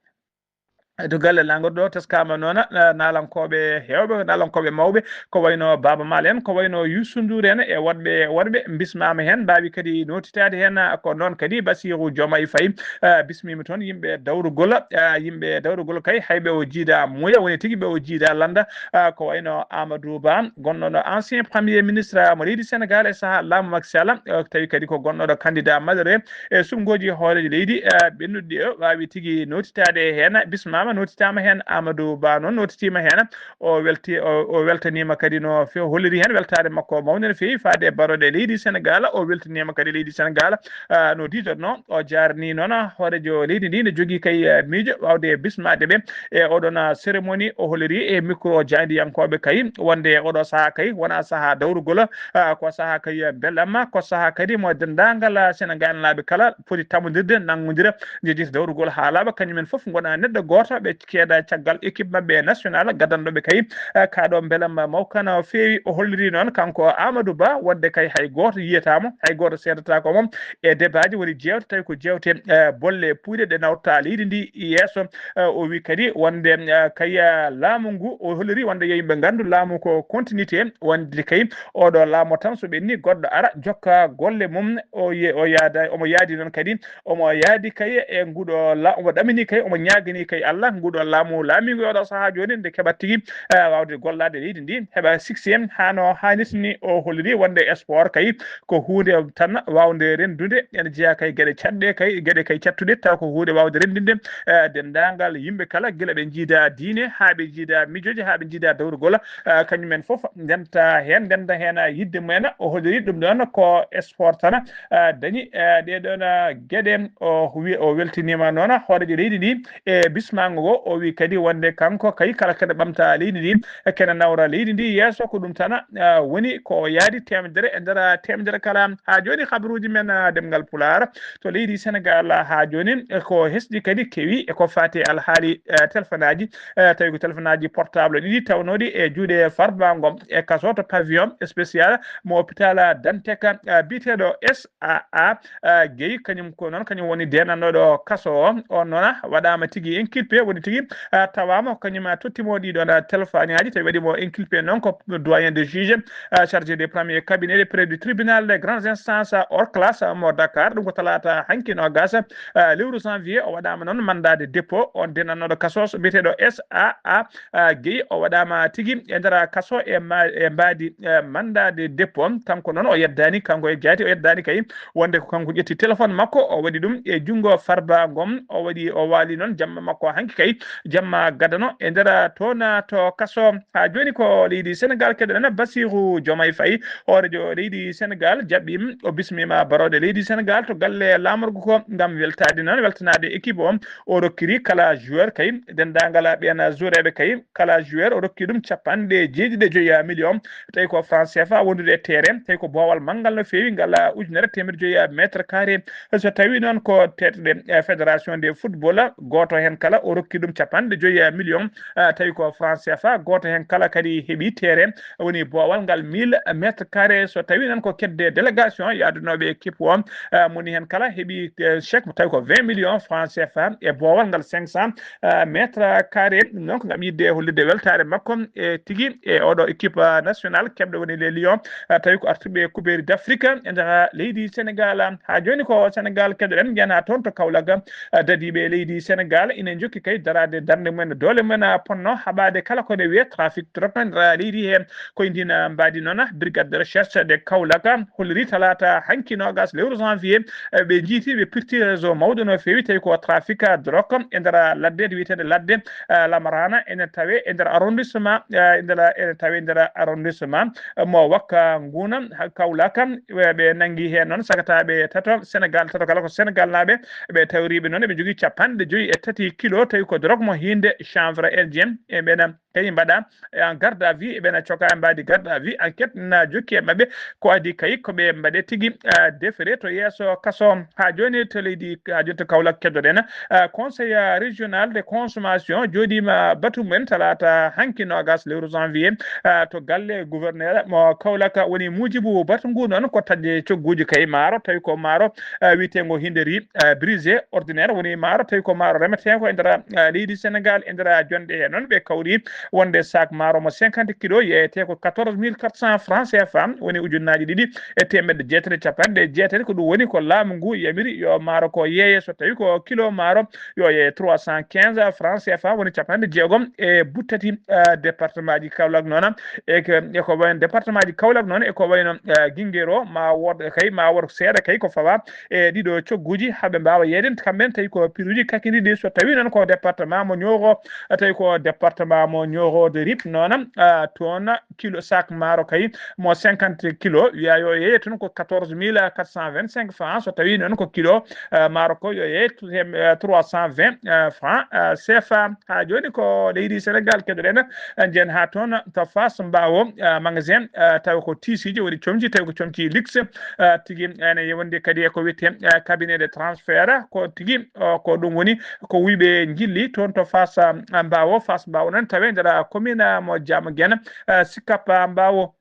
To galle laamorgo ɗo teskama noon, eh, naalankooɓe heewɓe, naalankooɓe mawɓe, ko wayno Baaba Maal en, ko wayno Youssou Ndour en e woɗɓe, woɗɓe bismaama heen, mbaawi kadi nootitaade heen, eh, ko noon kadi Bassirou Diomaye Faye, eh, bismiima toon yimɓe dawrugol, eh, yimɓe dawrugol kay hay ɓe o jiida muuya, woni tigi ɓe o jiida lannda, eh, ko wayno Amadou Ba, gonnoɗo ancien premier ministre mo leydi Sénégal e sahaa laamu Macky Sall, eh, tawi kadi ko gonnoɗo candidat majeur e suɓngooji hooreejo leydi, eh, ɓennuɗi ɗi o waawi tigi nootitaade heen, bismaama nootitaama heen, Amadou Ba noon nootitiima heen, o welti-, o, o weltaniima kadi no feewi, holliri heen weltaare makko mawnde no feewi faade e barooɗe leydi Sénégal, o weltaniima kadi leydi Sénégal, eh, no diidotnoo, o jaarni noon hooreejo leydi ndi no jogii kay, eh, miijo waawde bismaade ɓe e oɗon, eh, cérémonie, o holliri e micro jaaydiyankooɓe kay wonde oɗo sahaa kay wonaa sahaa dawrugol, ah, ko sahaa kadi, eh, belamma, ko sahaa kadi mo denndaangal, ah, Senegaalnaaɓe kala foti tammondirde, nanngondira, njejjita dawrugol haa laaɓa, kañum en fof ngona neɗɗo gooto, ɓe keeda caggal équipe maɓɓe national, gaddanɗo ɓe kay, eh, kaa ɗo belamma mawka no feewi. O holliri noon kanko Amadou Ba wonde kay hay gooto yiyataamo, hay gooto seedataako mo e debaaji woni jeewte, tawi ko jeewte, eh, bolle puuyɗe ɗe nawta leydi ndi yeeso. Eh, o wi kadi wonde, eh, kay, eh, laamu ngu, o holliri wonde yo yimɓe nganndu laamu ko continuité, wonde kay oɗo laamu tan so ɓenni goɗɗo ara jokka golle mum, o ye-, o yaada, omo yaadi noon kadi, omo yaadi kay e nguɗo la-, omo ɗamini kay, omo ñaagani kay Allah nguɗo laamu laamiigu e oɗo sahaa jooni nde keɓat tigi, eh, waawde gollaade leydi ndi, heɓa succès haa no haanirta ni. O holliri wonde sport kay ko huunde tan waawnde renndude, ene jeyaa kay geɗe caɗɗe kay, geɗe kay caɗtuɗe, taw ko huunde waawde renndinde, eh, denndaangal yimɓe kala, gila ɓe njiida diine haa ɓe njiida miijooji, haa ɓe njiida dawrugol, eh, kañum en fof ndenta heen, ndenta heen, eh, yiɗde mumen. O holliri ɗum ɗoon ko sport tan, eh, dañi, eh, ɗee ɗoon, eh, geɗe. O wi-, o weltiniima noon hooreejo leydi ndi e bismaango ngo. O wi kadi wonde kanko kay kala kene ɓamta leydi ndi, kene nawra leydi ndi yeeso, ko ɗum tan, ah, woni ko yaadi teemedere e nder teemedere kala. Haa jooni, habaruuji men, ah, ɗemngal Pulaar to leydi Senegaal, ah, haa jooni, eh, ko hesɗi kadi kewi e ko faati e alhaali, eh, telefonaaji, eh, tawi ko telefonaaji portable ɗiɗi tawnooɗi e juuɗe Farba Ngom e kaso to pavillon spécial mo hôpital Dantec, ah, biyeteeɗo S A A, ah, Guèye, kañum ko noon, kañum woni deenanɗo kaaso o. On noon waɗaama tigi inculpé, woni tigi, ah, tawaama ko kañum, ah, tottimo ɗiɗon, ah, téléphone aji, tawi waɗi mo inculpé noon ko doyen de juge, ah, chargé de premier cabinet de près du tribunal de grande instance hors classe mo Dakar. Ɗum ko talaata hanki noogas, ah, lewru janvier. O waɗaama noon mandat de dépôt, on deenanɗo kaaso so biyeteeɗo S A A, ah, Guèye, o waɗaama tigi e nder kaaso e ma-, e mbaadi, eh, mandat de dépôt. Kanko noon o yeddaani, kanko e jaati o yeddaani kay wonde ko kanko ƴetti téléphone makko, o waɗi ɗum e junngo Farba Ngom, o waɗi, o waali noon jamma makko hanki kay, jamma gadano e nder toon to kaaso. Haa jooni ko leydi Senegaal keɗoɗen Bassirou Diomaye Faye, hooreejo leydi Senegaal, jaɓɓiima, o bismiima barooɗe leydi Senegaal to galle laamorgo ko ngam weltaade noon, weltanaade équipe o. O rokkiri kala joueur kay, denndaangal ɓeen joueureɓe kay, kala joueur o rokki ɗum capanɗe jeeɗiɗi e joyi million, tawi ko franc C F A wondude e terrain, tawi ko boowal manngal no feewi ngal, ujunere teemedde joyi mètre carré. So tawi noon ko teetɗe, eh, fédération de football, gooto heen kala o rokki ɗum capanɗe joyi million, ah, tawi ko franc C F A, gooto heen kala kadi heɓi terrain woni boowal ngal mille mètre carré. So tawi noon ko kedde délégation yaadunooɓe équipe o, ah, moni heen kala heɓi, eh, chèque tawi ko vingt millions franc C F A e boowal ngal cinq cents, ah, mètre carré. Ɗum noon ko ngam yiɗde hollirde weltaare makko e tigi e oɗo équipe, ah, national keɓɗo woni les Lions, ah, tawi ko artuɓe Coupe d'Afrique e nder leydi Senegaal. Haa jooni ko Senegaal keɗoɗen, njiyan haa toon to Kaolack, ah, dadiiɓe leydi Senegaal ina njokki daraade darnde mumen, doole mumen, ah, ponno haɓaade kala ko ne wiyee trafic drogue nder leydi he. Ko e ndin, ah, mbaadi noon, ah, Brigade de Recherche de Kaolack, ah, holliri talaata hanki noogas lewru janvier, eh, ɓe njiiti, ɓe pirti réseau mawɗo no feewi, tawi ko trafic, ah, drogue e nder, ah, ladde wiyeteende ladde, ah, Lamarana, ene tawe e nder arrondissement, ah, e nder, ene tawe e nder arrondissement, eh, mo Wakka Nguna, ha Kaolack, eh, ɓe nanngi heen noon sagataaɓe tato Sénégal, tato kala ko Sénégal naaɓe, ɓe tawriiɓe noon eɓe njogii capanɗe joyi e tati kilo, tawi ko drogue mo hiinde chanvre indien, e ɓena kay mbaɗa en garde à vue, e ɓena coka e mbaadi garde à vue. Enquête na jokki e maɓɓe, ko adi kay ko ɓe mbaɗe tigi, ah, defere to yeeso kaso. Ha jooni to leydi, ha jooni to Kaolack keddoɗen, ah, conseil, ah, régional de consommation jooɗiima batu mumen talaata hanki noogas lewru janvier, ah, to galle gouverneur mo Kaolack. Woni muujibu batu ngu noon ko taƴde cogguuji kay maaro, tawi ko maaro, ah, wiyeteengo hinderi, ah, brisé ordinaire, woni maaro tawi ko maaro remeteengo e nder, ah, leydi Sénégal, e nder jonɗe he noon ɓe kawri wonde sac maaro mo cinquante kilo yeeyetee ko quatorze mille quatre cents francs C F A, woni ujunnaaji ɗiɗi e teemedde jeetati e capanɗe jeetati. Ko ɗum woni ko laamu ngu yamiri yo maaro ko yeeye, so tawi ko kilo maaro yo yeeye trois cent quinze francs C F A, woni capanɗe jeegom e buttati, eh, département ji Kaolack noon. E ko, e ko wayno département ji Kaolack noon, e ko wayno, eh, Guinguero, ma wood kay, ma wood seeɗa kay ko fawa e ɗiɗo cogguuji, haɓe mbaawa yeeyde kamɓe tawi ko piruuji kakkindi ɗi. So tawi noon ko département mo Nioro, tawi ko département mo Nioro de Rip noon, ah, toon kilo sac maaro kay mo cinquante kilo, wiya yo yeeye toon ko quatorze mille quatre cent vingt-cinq francs. So tawi noon ko kilo, ah, maaro ko yo yeeye to-, hem, ah, trois cent vingt, ah, francs, ah, C F A. Ha jooni ko leydi Sénégal keddoɗen, ah, njen ha toon to Fass Mbawo, ah, magasin, ah, tawi ko tiisiiji woni comci, tawi ko comci luxe, ah, tigi ene wonde kadi e ko wiyetee, ah, cabinet de transfert, ko tigi, oh, ko ɗum woni ko wuyɓe njilli toon to Fass, ah, Mbawo, Fass Mbawo noon tawe nder, ah, commune, ah, mo Diamaguène, ah, Sicap, ah, Mbawo.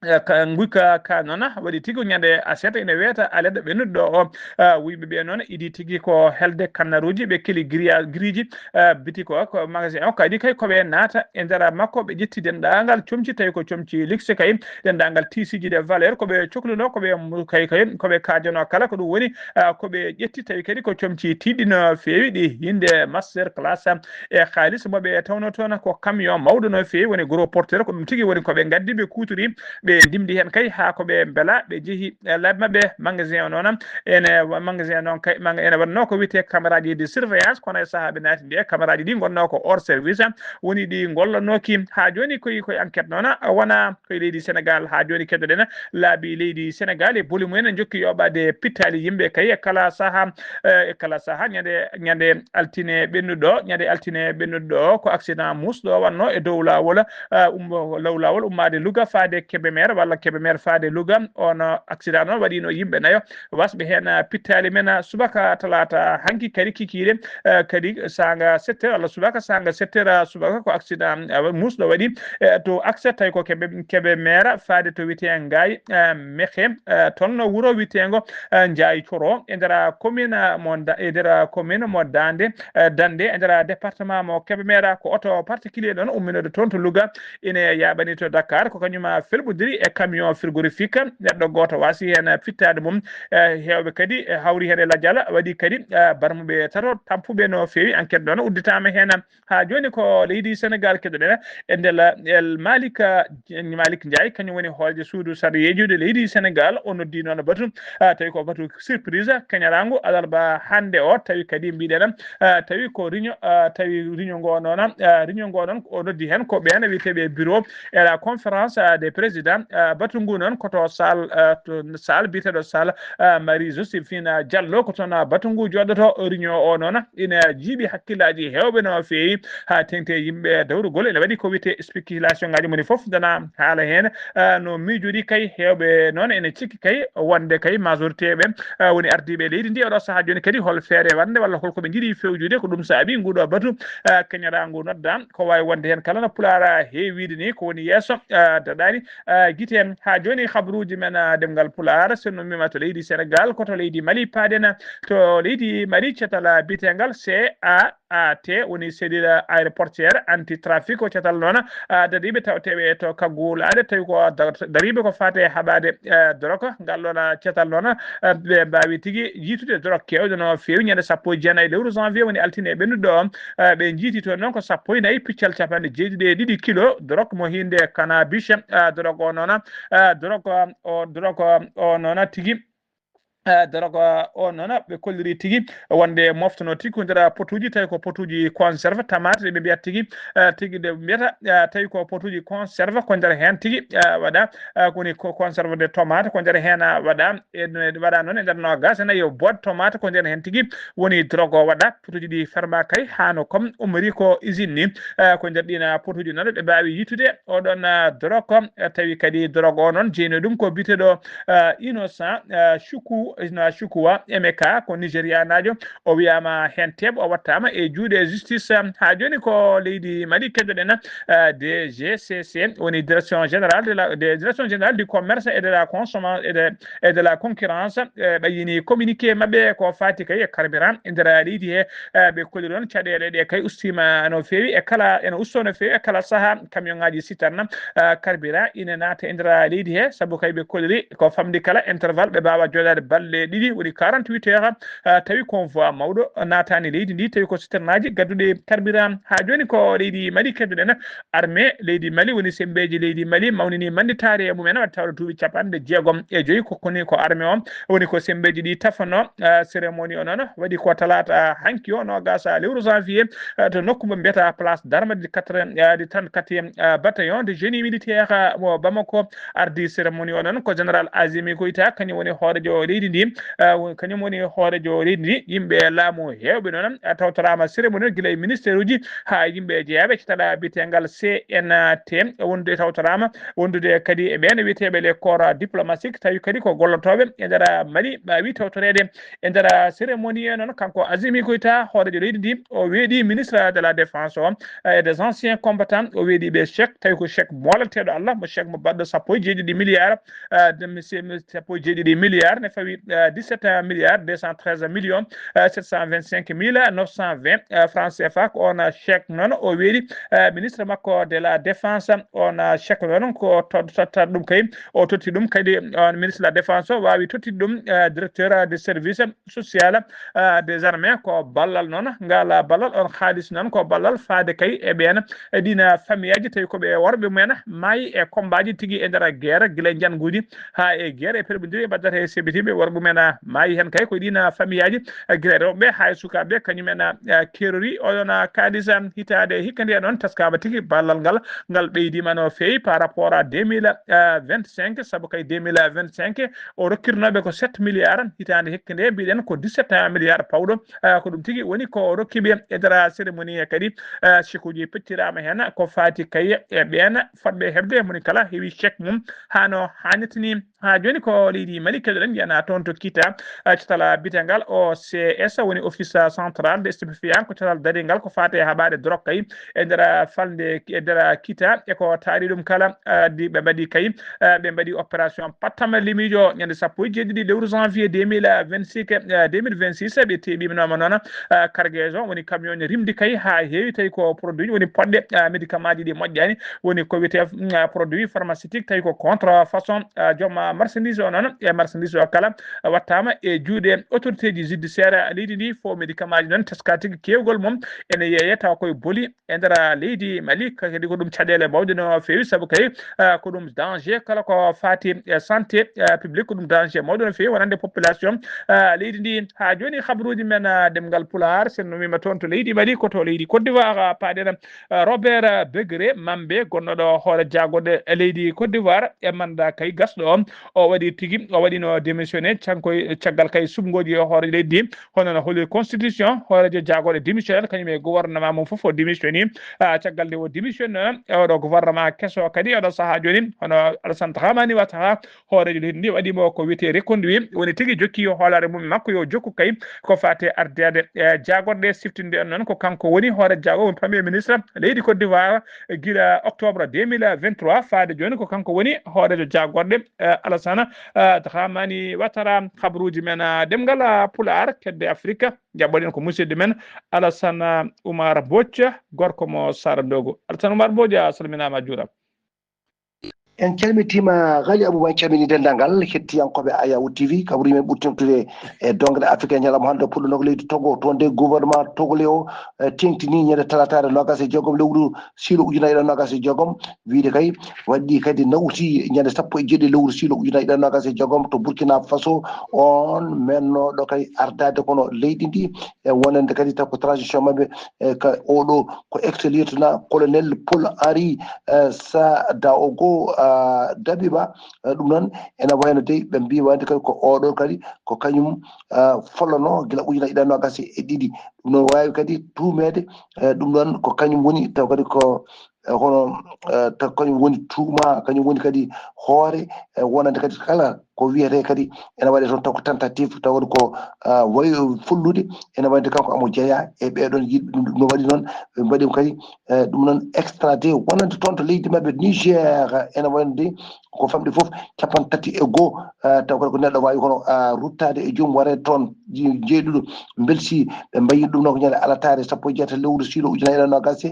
Eh, ka, nguyka ka noon waɗi tigi ko ñande aset ene weeta alede ɓennuɗo o. Ah, wuyɓe ɓe noon idi tigi ko helde kannaruuji, ɓe keli griya-, griji, ah, biti ko, ko magasin o kadi kay ko ɓe naata e nder makko, ɓe ƴetti denndaangal comci, tawi ko comci luxe kay, denndaangal tiisiiji de valeur, ko ɓe cokluno, ko ɓe mu-, kay, kay, ko ɓe kaajano kala, ko ɗum woni, ah, ko ɓe ƴetti, tawi kadi ko comci tiiɗɗi no feewi, ɗi hinde master class, e haalis mo ɓe tawno toon ko camion mawɗo no feewi, woni gros porteur, ko ɗum tigi woni ko ɓe ngaddi, ɓe kuuturi, ɓe ndimdi heen kay haa ko ɓe mbela, ɓe jehi, eh, laabi maɓɓe magasin o noon. Ene wa-, magasin noon kay, maga-, ene waɗno ko wiyetee caméraji de surveillance, kono e sahaa ɓe naati nde, caméraji ɗi ngonno ko hors service, woni ɗi ngollanooki. Haa jooni koye, koye enquête noon, wona koye leydi Sénégal. Haa jooni keddoɗen laabi leydi Sénégal e boli mumen jokki yoɓaade pittaali yimɓe kay e kala sahaa, eh, e kala sahaa. Ñande, ñande altine ɓennuɗo, ñande altine ɓennuɗo ko accident muusɗo wonno e dow laawol, eh, ummo-, law laawol ummaade Louga faade Kébémer walla Kébémer faade Louga. On accident noon waɗino yimɓe nayo, wasɓe heen, eh, pittaali men, eh, subaka talaata hanki kadi kikiiɗe, eh, kadi saanga sept heures walla subaka saanga sept heures, eh, subaka ko accident, eh, muusɗo waɗi, eh, to accès tawi ko Kébé-, Kébémer faade to wiyetee Ngaye, eh, Mekhe, eh, toon no wuro wiyeteengo, eh, Ndiaye Coro e nder commune mo Da-, e nder commune mo Dande, eh, Dande e nder département mo Kébémer. Ko oto particulier ɗoon umminode toon to Louga ine yaaɓani to Dakar, ko kañum felɓodiri e camion frigorifique. Neɗɗo gooto waasi heen fittaade mum. Eh, heewɓe kadi, eh, hawri heen e lajal, waɗi kadi, eh, barmuɓe tato tampuɓe no feewi. Enquête noon udditaama heen. Haa jooni ko leydi Sénégal keɗoɗen e ndela El Malik, eh, Malik Ndiaye, kañum woni hooreejo suudu sariyeejo leydi Sénégal. O noddi noon batu, ah, tawi ko batu surprise, kañaraangu alarba hannde o, tawi kadi mbiɗen, ah, tawi ko réunion, ah, tawi réunion ngo noon, ah, réunion ngo noon o noddi heen ko ɓeen wiyeteeɓe bureau et la conférence, ah, des présidents, ah, batu ngu noon ko to salle, ah, to salle biyeteeɗo salle, ah, Marie Joséphine Diallo, ko toon, ah, batu ngu jooɗoto. Réunion o noon ina jiiɓi hakkillaaji heewɓe no feewi, haa teŋti e yimɓe dawrugol. Ene waɗi ko wiyetee spéculation ngaaji moni fof dana haala heen, ah, no miijoɗi kay heewɓe noon ene cikki kay wonde kay majorité ɓe, ah, woni ardiiɓe leydi ndi oɗo sahaa jooni kadi hol feere waɗnde walla holko ɓe njiɗi fewjude. Ko ɗum saabi nguɗo batu, ah, kañarangu nodda ko waawi wonde heen kala no Pulaar heewiide ni ko woni yeeso, ah, daɗaani, ah, gite. Haa jooni habruuji men, ah, ɗemngal Pulaar, so no mbiima to leydi Sénégal, ko to leydi Mali paaɗen, to leydi Mali catal, ah, biyeteengal C A A T, woni cellule aéroportuaire anti-trafic, ko catal noon, ah, dariiɓe tawteeɓe to kaggulaaɗe, tawi ko dar-, dariiɓe ko faati e haɓaade, eh, dorog. Ngal ɗoon, ah, catal noon, ah, ɓe mbaawi tigi yiitude dorog keewɗo no feewi. Ñande sappo e jeenayi lewru janvier, woni altine ɓennuɗo o, ah, ɓe njiiti toon noon ko sappo e nayi piccal capanɗe jeeɗiɗi e ɗiɗi kilo dorog mo hiinde cannabis. Ah, dorog o noon, ah, dorog o, dorog o noon tigi, eh, dorog o noon, ɓe kolliri tigi wonde moftono tigi ko nder potuuji, tawi ko potuuji conserve tomate, ɗe ɓe mbiyata tigi, eh, tigi nde ɓe mbiyata, eh, tawi ko potuuji conserve ko nder heen tigi, eh, waɗa, eh, ko woni ko conserve de tomate ko nder heen, ah, waɗa, e no waɗa noon e nder noogaas e nayi boîte tomate ko nder heen tigi woni dorog o waɗa, potuuji ɗi ferma kay haa no comme ummori ko usine ni, eh, ko nder ɗiin, ah, potuuji noon ɓe mbaawi yiitude oɗon, ah, dorog, eh, tawi kadi dorog o noon jeyno ɗum ko biyeteeɗo ah, Innocent, ah, Chuku-, Innocent Chukwuemeka, ko Nigerianaajo. O wiyaama heen teeɓo, o wattaama e juuɗe justice. Haa jooni ko leydi Mali keddoɗen, ah, D G C C, woni Direction Générale de la, de, Direction Générale du Commerce et de la Consommation et de, et de la Concurrence. Eh, ɓe yini communiqué maɓɓe ko faati kay e carburant e nder leydi he. Eh, ɓe kolli ɗoon caɗeele ɗe kay ustiima no feewi e kala, ene ustoo no feewi e kala sahaa. Camion ŋaaji citerne, ah, carburant ina naata e nder leydi he, sabu kay ɓe kolliri ko famɗi kala intervalle ɓe mbaawa jooɗaade balɗe ɗiɗi, woni quarante-huit heures, ah, tawi convoi mawɗo naataani leydi ndi, tawi ko citernaaji gadduɗi carburant. Haa jooni ko leydi Mali keddoɗen, armée leydi Mali woni semmbeeji leydi Mali mawnini mannditaare e mum en, waɗi tawde duuɓi capanɗe jeegom e joyi ko koni ko armée o woni ko semmbeeji ɗi tafanoo, ah, cérémonie o noon waɗi ko talaata hanki o noogaas lewru janvier, eh, to nokku mo mbiyata Place d'Armes du quatre, eh, du trente-quatrième, eh, bataillon de génie militaire, eh, mo Bamako. Ardi cérémonie o noon ko général Azimi Goïta, kañum woni hooreejo leydi ndi, eh, woni, kañum woni hooreejo leydi ndi. Yimɓe laamu heewɓe noon, eh, tawtoraama cérémonie o gila e ministère uji haa yimɓe jeyaaɓe e catal biyeteengal C N T wondude, tawtoraama wondude kadi e ɓeen wiyeteeɓe les corps diplomatique, tawi kadi ko gollotooɓe e nder Mali mbaawi tawtoreede e nder cérémonie o noon. Kanko Azimi Goïta, hooreejo leydi ndi, o weeɗi ministre de la défense o, eh, et des anciens combattants, o weeɗi ɓe chèque, tawi ko chèque moolateeɗo Allah, mo chèque mo baɗɗo sappo e jeeɗiɗi milliards, eh, de, monsieur, sappo e jeeɗiɗi milliards, ne fawi, eh, dix-sept milliards deux cent treize millions, eh, sept cent vingt-cinq mille neuf cent vingt, eh, francs C F A. Ko oon chèque noon o weeɗi, eh, ministre makko de la défense, oon chèque noon ko to-, tottata ɗum kay, o totti ɗum kadi, on ministre de la défense o waawi tottude ɗum, eh, directeur de service social, eh, des armées. Ko ballal noon, ngal ballal, on haalis noon ko ballal faade kay e ɓeen, e ɗiin famiyaaji tawi ko ɓe worɓe mumen maayi e kombaaji tigi e nder guerre, gila e njannguuji haa e guerre e perɓondire mbaddata e sebitiiɓe, worɓe mumen maayi heen kay ko ɗiin famiyaaji, eh, gila e rewɓe haa e sukaaɓe, kañum en, eh, keerori oɗon, eh, kaalis, eh, hitaande hikka nde noon taskaama tigi ballal ngal, ngal ɓeydiima no feewi par rapport à deux mille vingt-cinq, sabu kay deux mille vingt-cinq o rokkirnooɓe ko sept milliards, hitaande hikka nde mbiɗen ko dix-sept milliards pawɗo. Ah, ko ɗum tigi woni ko rokkiɓe e nder cérémonie he kadi, ah, chèque uji pecciraama heen ko faati kay e ɓeen fotɓe heɓde, moni kala heɓi chèque mum haa no haanirta ni. Haa jooni ko leydi Mali keɗoɗen, mbiyanaa toon to Kita, ah, catal biyetengal O C S, woni Office Central de Stupéfiant, ko catal daringal ko faati e haɓaade drogue kay e nder falnde, e nder Kita, e ko taari ɗum kala, ah, di ɓe mbaɗi kay, ah, ɓe mbaɗi opération pattam limiijo ñande sappo e jeeɗiɗi lewru janvier deux mille vingt-six, ah, deux mille vingt-six, ɓe teeɓiima noon, ah, cargaison, woni camion ne rimdi kay haa heewi, tawi ko produit woni poɗɗe, ah, médicament ji ɗi moƴƴaani, woni ko wiyetee, mm, ah, produit pharmaceutique, tawi ko contrefaçon, ah, joom, ah, marchandise o noon, e marchandise o kala, ah, wattaama e juuɗe autorité ji judiciaire leydi ndi. Fo médicament ji noon teska tigi keewgol mum ene yeeye taw koye boli e nder leydi Mali. Kadi ko ɗum caɗeele mawɗe no feewi, sabu kay, ah, ko ɗum danger kala ko faati e santé, ah, publique, ko ɗum danger mawɗo no feewi, wonande population, ah, leydi ndi. Haa jooni, habaruuji men, ah, ɗemngal Pulaar, sen no wiima toon to leydi Mali, ko to leydi Côte d'Ivoire, ah, paaɗen, ah, Robert, ah, Begré Mambe, gonnoɗo hoore jaagorɗe leydi Côte d'Ivoire, e manda kay gasɗo on, o waɗi tigi, o waɗino démissionné canko, caggal kay suɓngooji e hoore leydi ndi, hono no holi constitution, hooreejo jaagorɗe démissionnaire, kañum e gouvernement mum fof o démissionné, ah, caggal nde o démissionné, e oɗo gouvernement keso kadi, oɗo sahaa jooni, hono Alassane Dramane Ouattara, hooreejo leydi ndi waɗi mo ko wiyetee reconduit, woni tigi jokki yo hoolaare mum makko yo jokku kay ko faati ardiyaade, eh, jaagorɗe. Siftinde en noon ko kanko woni hoore jaago, woni premier ministre leydi Côte d'Ivoire, eh, gila octobre deux mille vingt-trois faade jooni, ko kanko woni hooreejo jaagorɗe, eh, Alasana, eh, Dramani Watara, habaruuji men, eh, ɗemngal, eh, Pulaar, kedde Afrika. Njaɓɓoɗen ko musidɗo men Alasana Umar Bocca, gorko mo Sara Ndogo. Alasana Umar Bocca, a salminaama, a juuraama. En calmitiima, Gali Abouba, en calminii denndaangal hettiyankooɓe Ayawu T V. Kabaruuji men ɓuri teeŋtude e doŋre Afrika e ñalawma hannde, puɗɗo nokku leydi Togo. Toon de, gouvernement togolais o, eh, teeŋtinii ñande talaataare noogaas e jeegom lewru siilo ujunaaji ɗiɗi e noogaas e jeegom, wiyde kay waɗi kadi nawti ñande sappo e jeeɗiɗi lewru siilo ujunaaji ɗiɗi e noogaas e jeegom to Burkina Faso. On mennooɗo kay ardaade kono leydi ndi, e wonande kadi taw ko transition maɓɓe, e ka oɗo ko ex-lieutenant-colonel Paul Henri, eh, Sadaogo, ah, Dabiba. Eh, ɗum noon ene wayno dey ɓe mbii wayde kadi ko oɗo kadi ko kañum, ah, follono gila ujunaaji ɗiɗi e noogaas e ɗiɗi. Ɗum noon waawi kadi tuumeede, eh, ɗum ɗoon ko kañum woni taw kadi ko, eh, hono, eh, taw kañum woni tuuma, kañum woni kadi hoore, eh, wonande kadi kala ko wiyetee kadi ene waɗee toon taw ko tentative, taw kadi ko, ah, wayi follude, ene wayde kanko omo jeyaa e ɓee ɗoon yimɓe. Ɗum, ɗum no waɗi noon, ɓe mbaɗi mo kadi, eh, ɗum noon extradé wonande toon to leydi maɓɓe Niger, ene wayde ko famɗi fof cappanɗe tati e goo, eh, taw kadi ko neɗɗo waawi kono, ah, ruttaade e joom wareede toon, je-, jeyɗuɗo mbelsi. Ɓe mbayi ɗum noon ko ñande alataare sappo e jeetati lewru siilo ujunaaji ɗiɗi e noogaas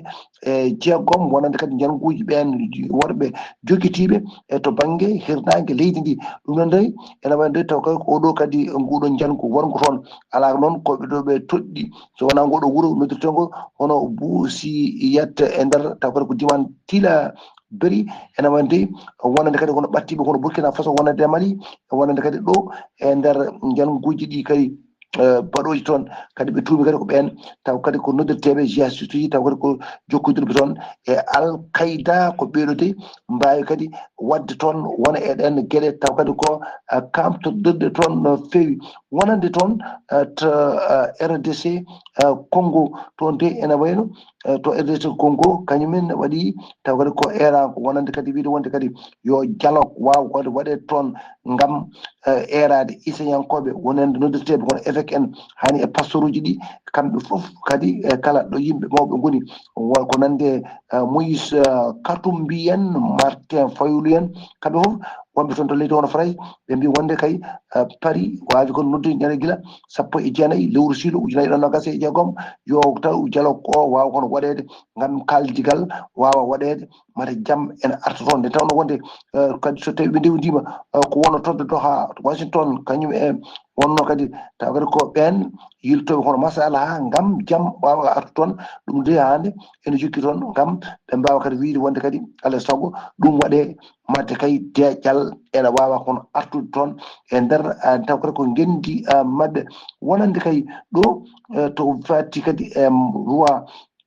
e jeegom, wonande kadi njannguuji ɓeen worɓe jogitiiɓe e to bannge hirnaange leydi ndi. Ɗum noon dey, ene wayde taw kay ko oɗo kadi nguɗo njanngu wonngo toon, alaa noon ko ɓe ɗo ɓe toɗɗi, so wonaa ngoɗo wuro noddirteengo hono Buusiyat e nder, taw kadi ko diiwaan Tila Beri, ene wayde wonande kadi kono ɓattiiɓe kono Burkina Faso, wonande Mali, wonande kadi ɗo e nder njannguuji ɗi kadi, eh, baɗooji toon. Kadi ɓe tuumi kadi ko ɓeen taw kadi ko noddirteeɓe jihadiste uji, taw kadi ko jokkondirɓe toon e Al Qaida, ko ɓeeɗo de mbaawi kadi waɗde toon wona e ɗeen geɗe, taw kadi ko, eh, kamtordirɗe toon no feewi. Wonande toon, eh, to, eh, R D C, eh, Congo, toon de ene wayno, eh, to R D C Congo, kañum en waɗi taw kadi ko eeraango, wonande kadi wiyde wonde kadi yo dialogue waaw kadi waɗee toon ngam, eh, eeraade iseyankooɓe wonande noddirteeɓe kono évêque en, hani e pastoruuji ɗi, kamɓe fof kadi, eh, kala ɗo yimɓe mawɓe ngoni, won ko nande, eh, Moïse, eh, Katumbi en, Martin Fayulu en, kamɓe fof wonɓe toon to leydi hono Faray, ɓe mbii wonde kay, eh, Paris waawi kono noddude ñande gila sappo e jeenayi lewru siilo ujunaaji ɗiɗi e noogaas e jeegom, yo taw dialogue o waaw kono waɗeede ngam kaaldigal waawa waɗeede, mate jam ene arta toon. Nde tawnoo wonde, eh, kadi so tawii ɓe ndewdiima, eh, ko wonno toon to Doha, to Washington, kañum e wonno kadi, taw kadi ko ɓeen yiltooɓe hono masalaha ngam jam waawa arta toon. Ɗum de hannde ene jokki toon ngam ɓe mbaawa kadi wiyde wonde kadi alaa e sago ɗum waɗee, mate kay deeƴal ene waawa kono artude toon e nder, eh, taw kadi ko ngenndi, eh, maɓɓe. Wonande kay ɗo, eh, to fati kadi, em, roi,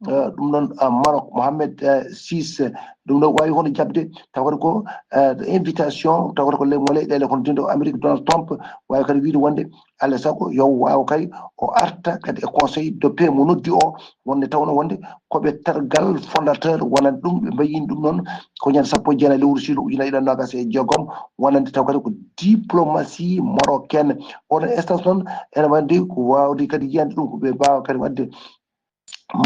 eh, ɗum noon, eh, Maroc, Mohamed, eh, six, ɗum ɗo waawi hono jaɓde, taw kadi ko, eh, invitation, taw kadi ko le-, mo leyɗeele kono dendo Amérique, Donald Trump, waawi kadi wiyde wonde alaa e sago yo waaw kay o arta kadi e Conseil de paix mo noddi o, wonde tawnoo wonde ko ɓe tergal fondateur wonande ɗum, ɓe mbayii ɗum noon ko ñande sappo e jeenayi lewru siilo ujunaaji ɗiɗi e noogaas e jeegom, wonande taw kadi ko diplomatie marocaine. Oɗon instance noon ene wayde ko waawde kadi yiyande ɗum ko ɓe mbaawa kadi waɗde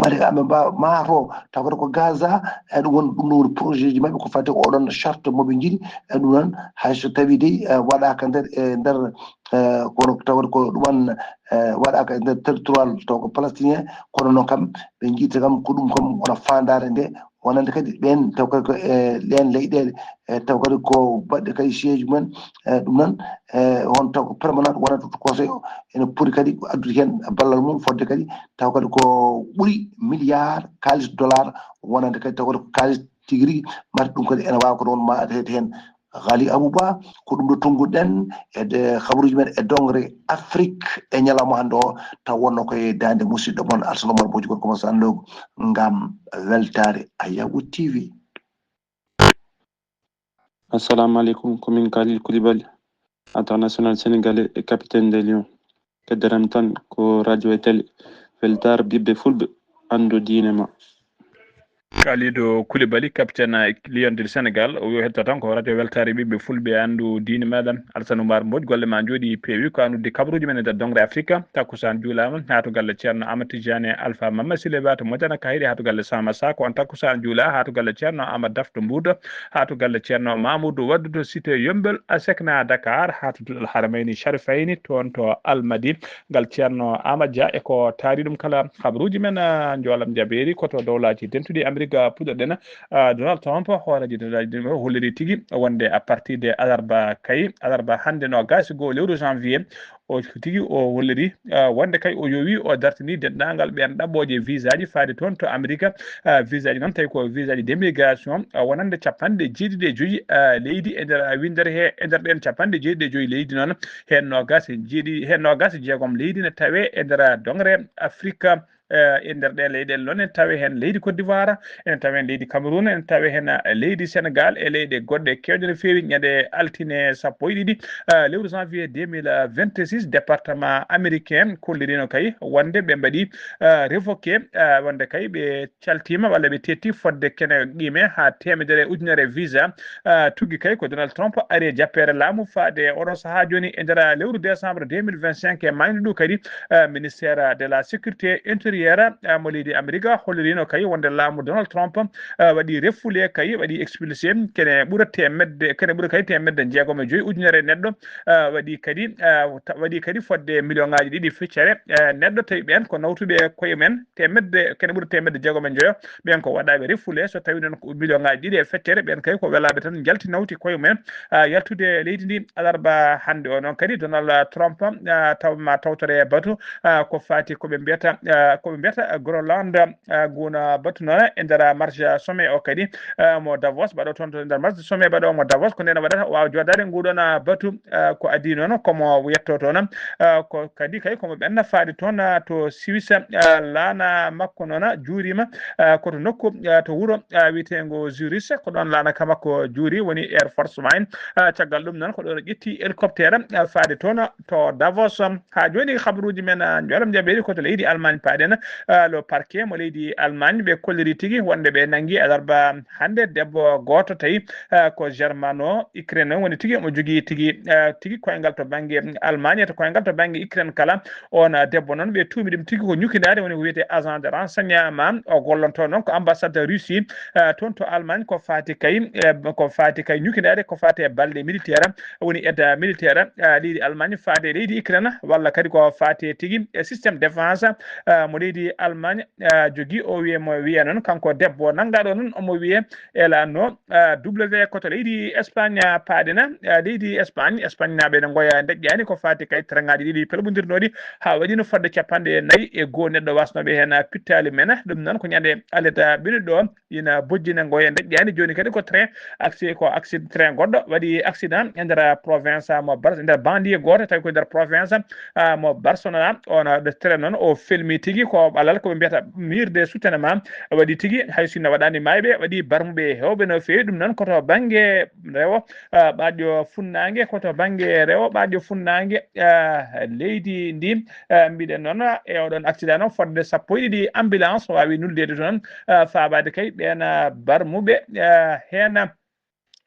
mari aɓe mbaawa maato taw kadi ko Gaza, e ɗum woni, ɗum ɗo woni projet ji maɓɓe ko fati oɗon charte mo ɓe njiɗi, e ɗum noon hay so tawii dey, eh, waɗaaka nder, e nder, eh, kono taw kadi ko ɗum an, eh, waɗaaka e nder territoire taw ko palestinien, kono noon kam ɓe njiita kam ko ɗum kam wona faandaare nde, wonande kadi ɓeen taw kadi ko e ɗeen leyɗeele, e taw kadi ko baɗɗe kadi siège mumen, e ɗum noon, e on taw ko permanent wonata to conseil o, ene poti kadi ko addude heen ballal mum, fodde kadi taw kadi ko ɓuri milliard kaalis dollar wonande kadi taw kadi ko kaalis tigi rigi, mate ɗum kadi ene waawa ko ɗoon ma adete heen. Ghali Abouba, ko ɗum ɗo tonnguɗen e de habaruuji men e doŋre Afrique e ñalawma hannde o, taw wonno koye daande musidɗo mon Arsene Omar Bocci, gorko mo Sanndogo, ngam weltaare Ayawu T V. Assalamu aleykum, ko min Khalil Koulibaly, international sénégalais et capitaine des Lions. Keddoram tan ko radio e télé, weltaare ɓiɓɓe fulɓe, anndu diine ma. Kalidou Koulibaly, capitaine Lion du Sénégal, o wi o heɗotoo tan ko radio weltaare ɓiɓɓe fulɓe, anndu diine meɗen. Alassane Oumar Mbodj, golle ma njooɗi, peewi. Ko an uddi kabaruuji men e nder dongre Afrika. Takkusaan juulaama, haa to galle Ceerno Amadou Tidiane Alpha Mama Sile Ba to Mojana Kayre, haa to galle Sama Sa, ko on takkusaan juula, haa to galle Ceerno Amadou Daf to Mbuuda, haa to galle Ceerno Mamoudou Waddu to Cité Yombel, a sekna Dakar, haa to Duɗal Haramayni Sharifayni, toon to Almadi, ngal Ceerno Amadou Dia. E ko taari ɗum kala, habaruuji men, ah, njoolam jabeeri ko to Dowlaaji Dentuɗi Amerik, ah, puɗɗoɗen, ah, Donald Trump, hooreejo Dowlaaji Dentuɗi, holliri tigi wonde à partir de alarba kay, alarba hannde noogaas e goo lewru janvier, o tigi o holliri, ah, wonde kay o yowi o dartini denndaangal ɓeen ɗaɓɓooje visaaji faade toon to Amerik. Ah, visaaji noon tawi ko visaaji d'émigration, ah, wonande capanɗe jeeɗiɗi e joyi, ah, leydi e nder, ah, winndere he, e nder ɗeen capanɗe jeeɗiɗi e joyi leydi noon, heen noogaas e jeeɗi, heen noogaas e jeegom leydi ne tawee e nder, ah, dongre Afrika. Eh, e nder ɗee leyɗeele noon, en tawi heen leydi Côte d'Ivoire, en tawi heen leydi Cameroun, en tawi heen, eh, leydi Sénégal e leyɗe goɗɗe keewɗe no feewi. Ñande altine sappo e ɗiɗi, eh, lewru janvier deux mille vingt-six, département américain kollirino kay wonde ɓe mbaɗi, eh, révoqué, eh, wonde kay ɓe caltiima walla ɓe tetti fodde kene qime haa teemedere ujunere visa, eh, tuggi kay ko Donald Trump ari e jappeere laamu faade oɗo sahaa jooni e nder lewru décembre deux mille vingt-cinq. E maayde ndu kadi, eh, ministère de la sécurité intérieure, eh, mo leydi Amerika hollirino kay wonde laamu Donald Trump, eh, waɗi refoulé kay, waɗi expulsé kene ɓura teemedde, kene ɓura kay teemedde jeegom e joyi ujunere neɗɗo, eh, waɗi kadi, eh, ta-, waɗi kadi fodde million ŋaaji ɗiɗi feccere, eh, neɗɗo, tawi ɓeen ko nawtuɓe koye men teemedde, kene ɓura teemedde jeegom e joyo, ɓeen ko waɗaaɓe refoulé, so tawi noon ko million ŋaaji ɗiɗi e feccere, ɓeen kay ko welaaɓe tan njalti nawti koye men, ah, yaltude leydi ndi alarba hannde o. Noon kadi Donald Trump, ah, taw ma tawtore batu, ah, ko faati ko ɓe mbiyata, ah, ko ɓe mbiyata Groenland, ah, nguun batu noon e nder marche sommet o kadi, ah, mo Davos, mbaɗo toon to nder marche sommet mbaɗo mo Davos, ko ndeen waɗata o waawa jooɗaade nguɗoon, ah, batu, ah, ko adii noon komo yetto toon, ah, ko kadi kay komo ɓenna faade toon, ah, to Suisse, ah, laana makko noon juuriima, ah, ko to nokku, ah, to wuro, ah, wiyeteengo Zurich, ko ɗoon laana ka makko juuri, woni Air Force One. Ah, caggal ɗum noon ko ɗoon o ƴetti hélicoptère, ah, faade toon to Davos. Haa jooni habaruuji men, ah, njoolam jabeeri ko to leydi Allemagne paaɗen, ah, le parquet mo leydi Allemagne ɓe kolliri tigi wonde ɓe nanngi alarba hannde debbo gooto tawi, ah, ko Germano Ukraine woni tigi omo jogii tigi, ah, tigi koyngal to bannge Allemagne, to koyngal to bannge Ukraine kala. On, ah, debbo noon ɓe tuumi ɗum tigi ko ñukindaade, woni ko wiyetee agent de renseignement, o gollonto noon ko ambassade Russie, ah, toon to Allemagne ko faati kay, eh, ko faati kay ñukindaade ko faati e balɗe militaire, woni aide militaire, ah, leydi Allemagne faade e leydi Ukraine, walla kadi ko faati e tigi e système défense, ah, mo leydi Allemagne, ah, jogii. O wiye mo wiya noon kanko debbo nanngaɗo noon omo wiye Elano, ah, W ko to leydi Espagne paaɗena, ah, leydi Espagne, Espagne naaɓe ne ngoya ndeƴƴaani ko faati kay train ŋaaji ɗiɗi pelɓondirnooɗi haa waɗi no fodde capanɗe nayi e goo neɗɗo wasnooɓe heen pittaali men. Ɗum noon ko ñande alet ɓennuɗo ina bojjina ngoya ndeƴƴaani. Jooni kadi ko train acci-, ko acci-, train goɗɗo waɗi accident e nder province mo Bar-, nder banlieue gooto tawi ko nder province, ah, mo Barcelona. On, ah, ɗo train noon o felmi tigi ko ɓalal ko ɓe mbiyata mur de soutènement waɗi tigi, hay sinno waɗaani maayɓe, waɗi barmuɓe heewɓe no feewi. Ɗum noon ko to bannge rewo, ah, ɓaaƴo funnaange, ko to bannge rewo ɓaaƴo funnaange, ah, leydi ndi. Ah, mbiɗen noon, e oɗon accident noon fodde sappo e ɗiɗi ambulance waawi nuldeede toon, ah, faabaade kay ɓeen, ah, barmuɓe, ah, heen.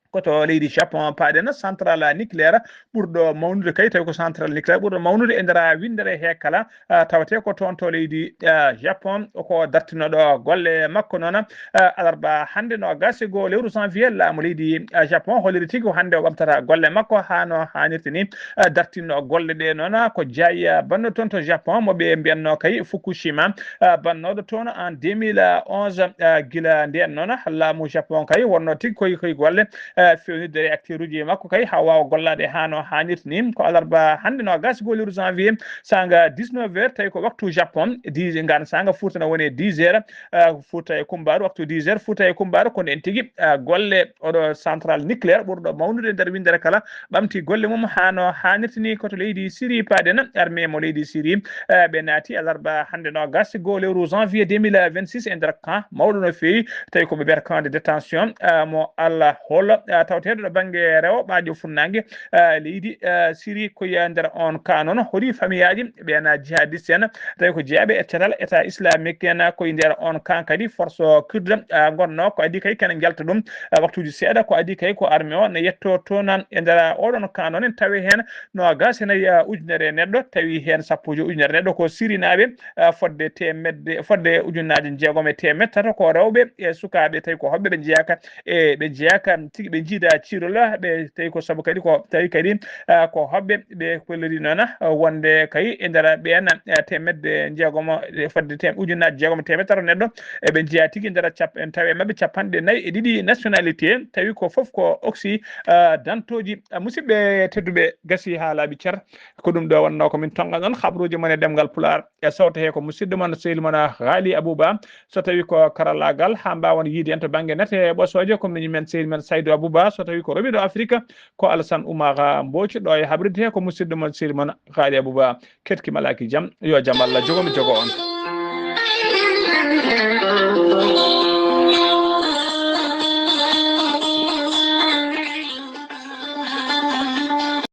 Ko to leydi Japon paaɗen, central nucléaire ɓurɗo mawnude kay, tawi ko central nucléaire ɓurɗo mawnude e nder winndere he kala, ah, tawatee ko toon to leydi, ah, Japon, ko dartinooɗo golle makko noon, ah, alarba hannde noogaas e goo lewru janvier, laamu leydi, ah, Japon holliri tigi ko hannde o ɓamtata golle makko haa no haanirta ni. Ah, dartinno golle ɗe noon ko Jay, ah, banno toon to Japon mo ɓe mbiyatnoo kay Fukushima, ah, bannooɗo toon en deux mille onze, ah, gila ndeen noon laamu Japon kay wonno tigi koye koye golle, ah, feewnirde réacteur uji makko kay haa waawa gollaade haa no haanirta ni. Ko alarba hannde noogaas e goo lewru janvier, saanga dix-neuf heures, tawi ko waktu Japon, dix, ngaan saanga Fuuta no woni dix heures, ah, Fuuta e Kumbaaru, waktu dix heures, Fuuta e Kumbaaru, ko ndeen tigi, ah, golle oɗo central nucléaire ɓurɗo mawnude nder winndere kala, ɓamti golle mum haa no haanirta ni. Ko to leydi Siri paaɗen, armée mo leydi Siri, eh, ɓe naati alarba hannde noogaas e goo lewru janvier deux mille vingt-six e nder camp mawɗo no feewi, tawi ko ɓe mbiyata camp de détention, eh, mo Al Hol, eh, ah, tawateeɗo ɗo bannge rewo ɓaajo funnaange, ah, leydi, ah, Siri. Ko e nder on ka noon, holi famiyaaji ɓeen jihadiste en, tawi ko jeyaɓe e catal État islamique en, ko e nder on kan kadi force kurde, ah, ngonno. Ko adii kay kene njalta ɗum, ah, waktuuji seeɗa, ko adii kay ko armée o ne yetto toon e nder oɗon ka noon, en tawi heen noogaas e nayi, ah, ujunere neɗɗo, tawi heen sappo e joy ujunere neɗɗo ko Sirinaaɓe, ah, fodde teemedde, fodde ujunnaaje jeegom e teemeɗɗe tato ko rewɓe e sukaaɓe, tawi ko hoɓɓe ɓe njeyaaka e ɓe njeyaaka tigi ɓe njiida ciirol, ɓe tawi ko sabu kadi ko tawi kadi, ah, ko hoɓɓe ɓe kolliri noon, ah, wonde kay e nder ɓeen, ah, teemedde jeegom e fodde tem-, ujunnaaje jeegom e teemeɗɗe tato neɗɗo eɓe njeyaa tigi nder cap-, en tawi e maɓɓe capanɗe nayi e ɗiɗi nationalité, tawi ko fof ko oxy, ah, dantooji. Ah, musidɓe tedduɓe, gasi haa laaɓi cer. Ko ɗum ɗo wonnoo ko min tonga ɗon habruuji mon e ɗemngal Pulaar. E sawto he ko musidɗo mon, sehil mon, Haali Abuba. So tawi ko karallaagal, haa mbaawon yiide en to bannge nate e ɓosooje, ko miñum men, sehil men Saydu Abuba. So tawi ko rewiiɗo Afrika, ko Alasan Umar Mbooc. Ɗo e habrude he ko musidɗo mon, sehil mon, Haali Abuba. Ketki malaaki jam, yo jam Allah jogo mi jogo on.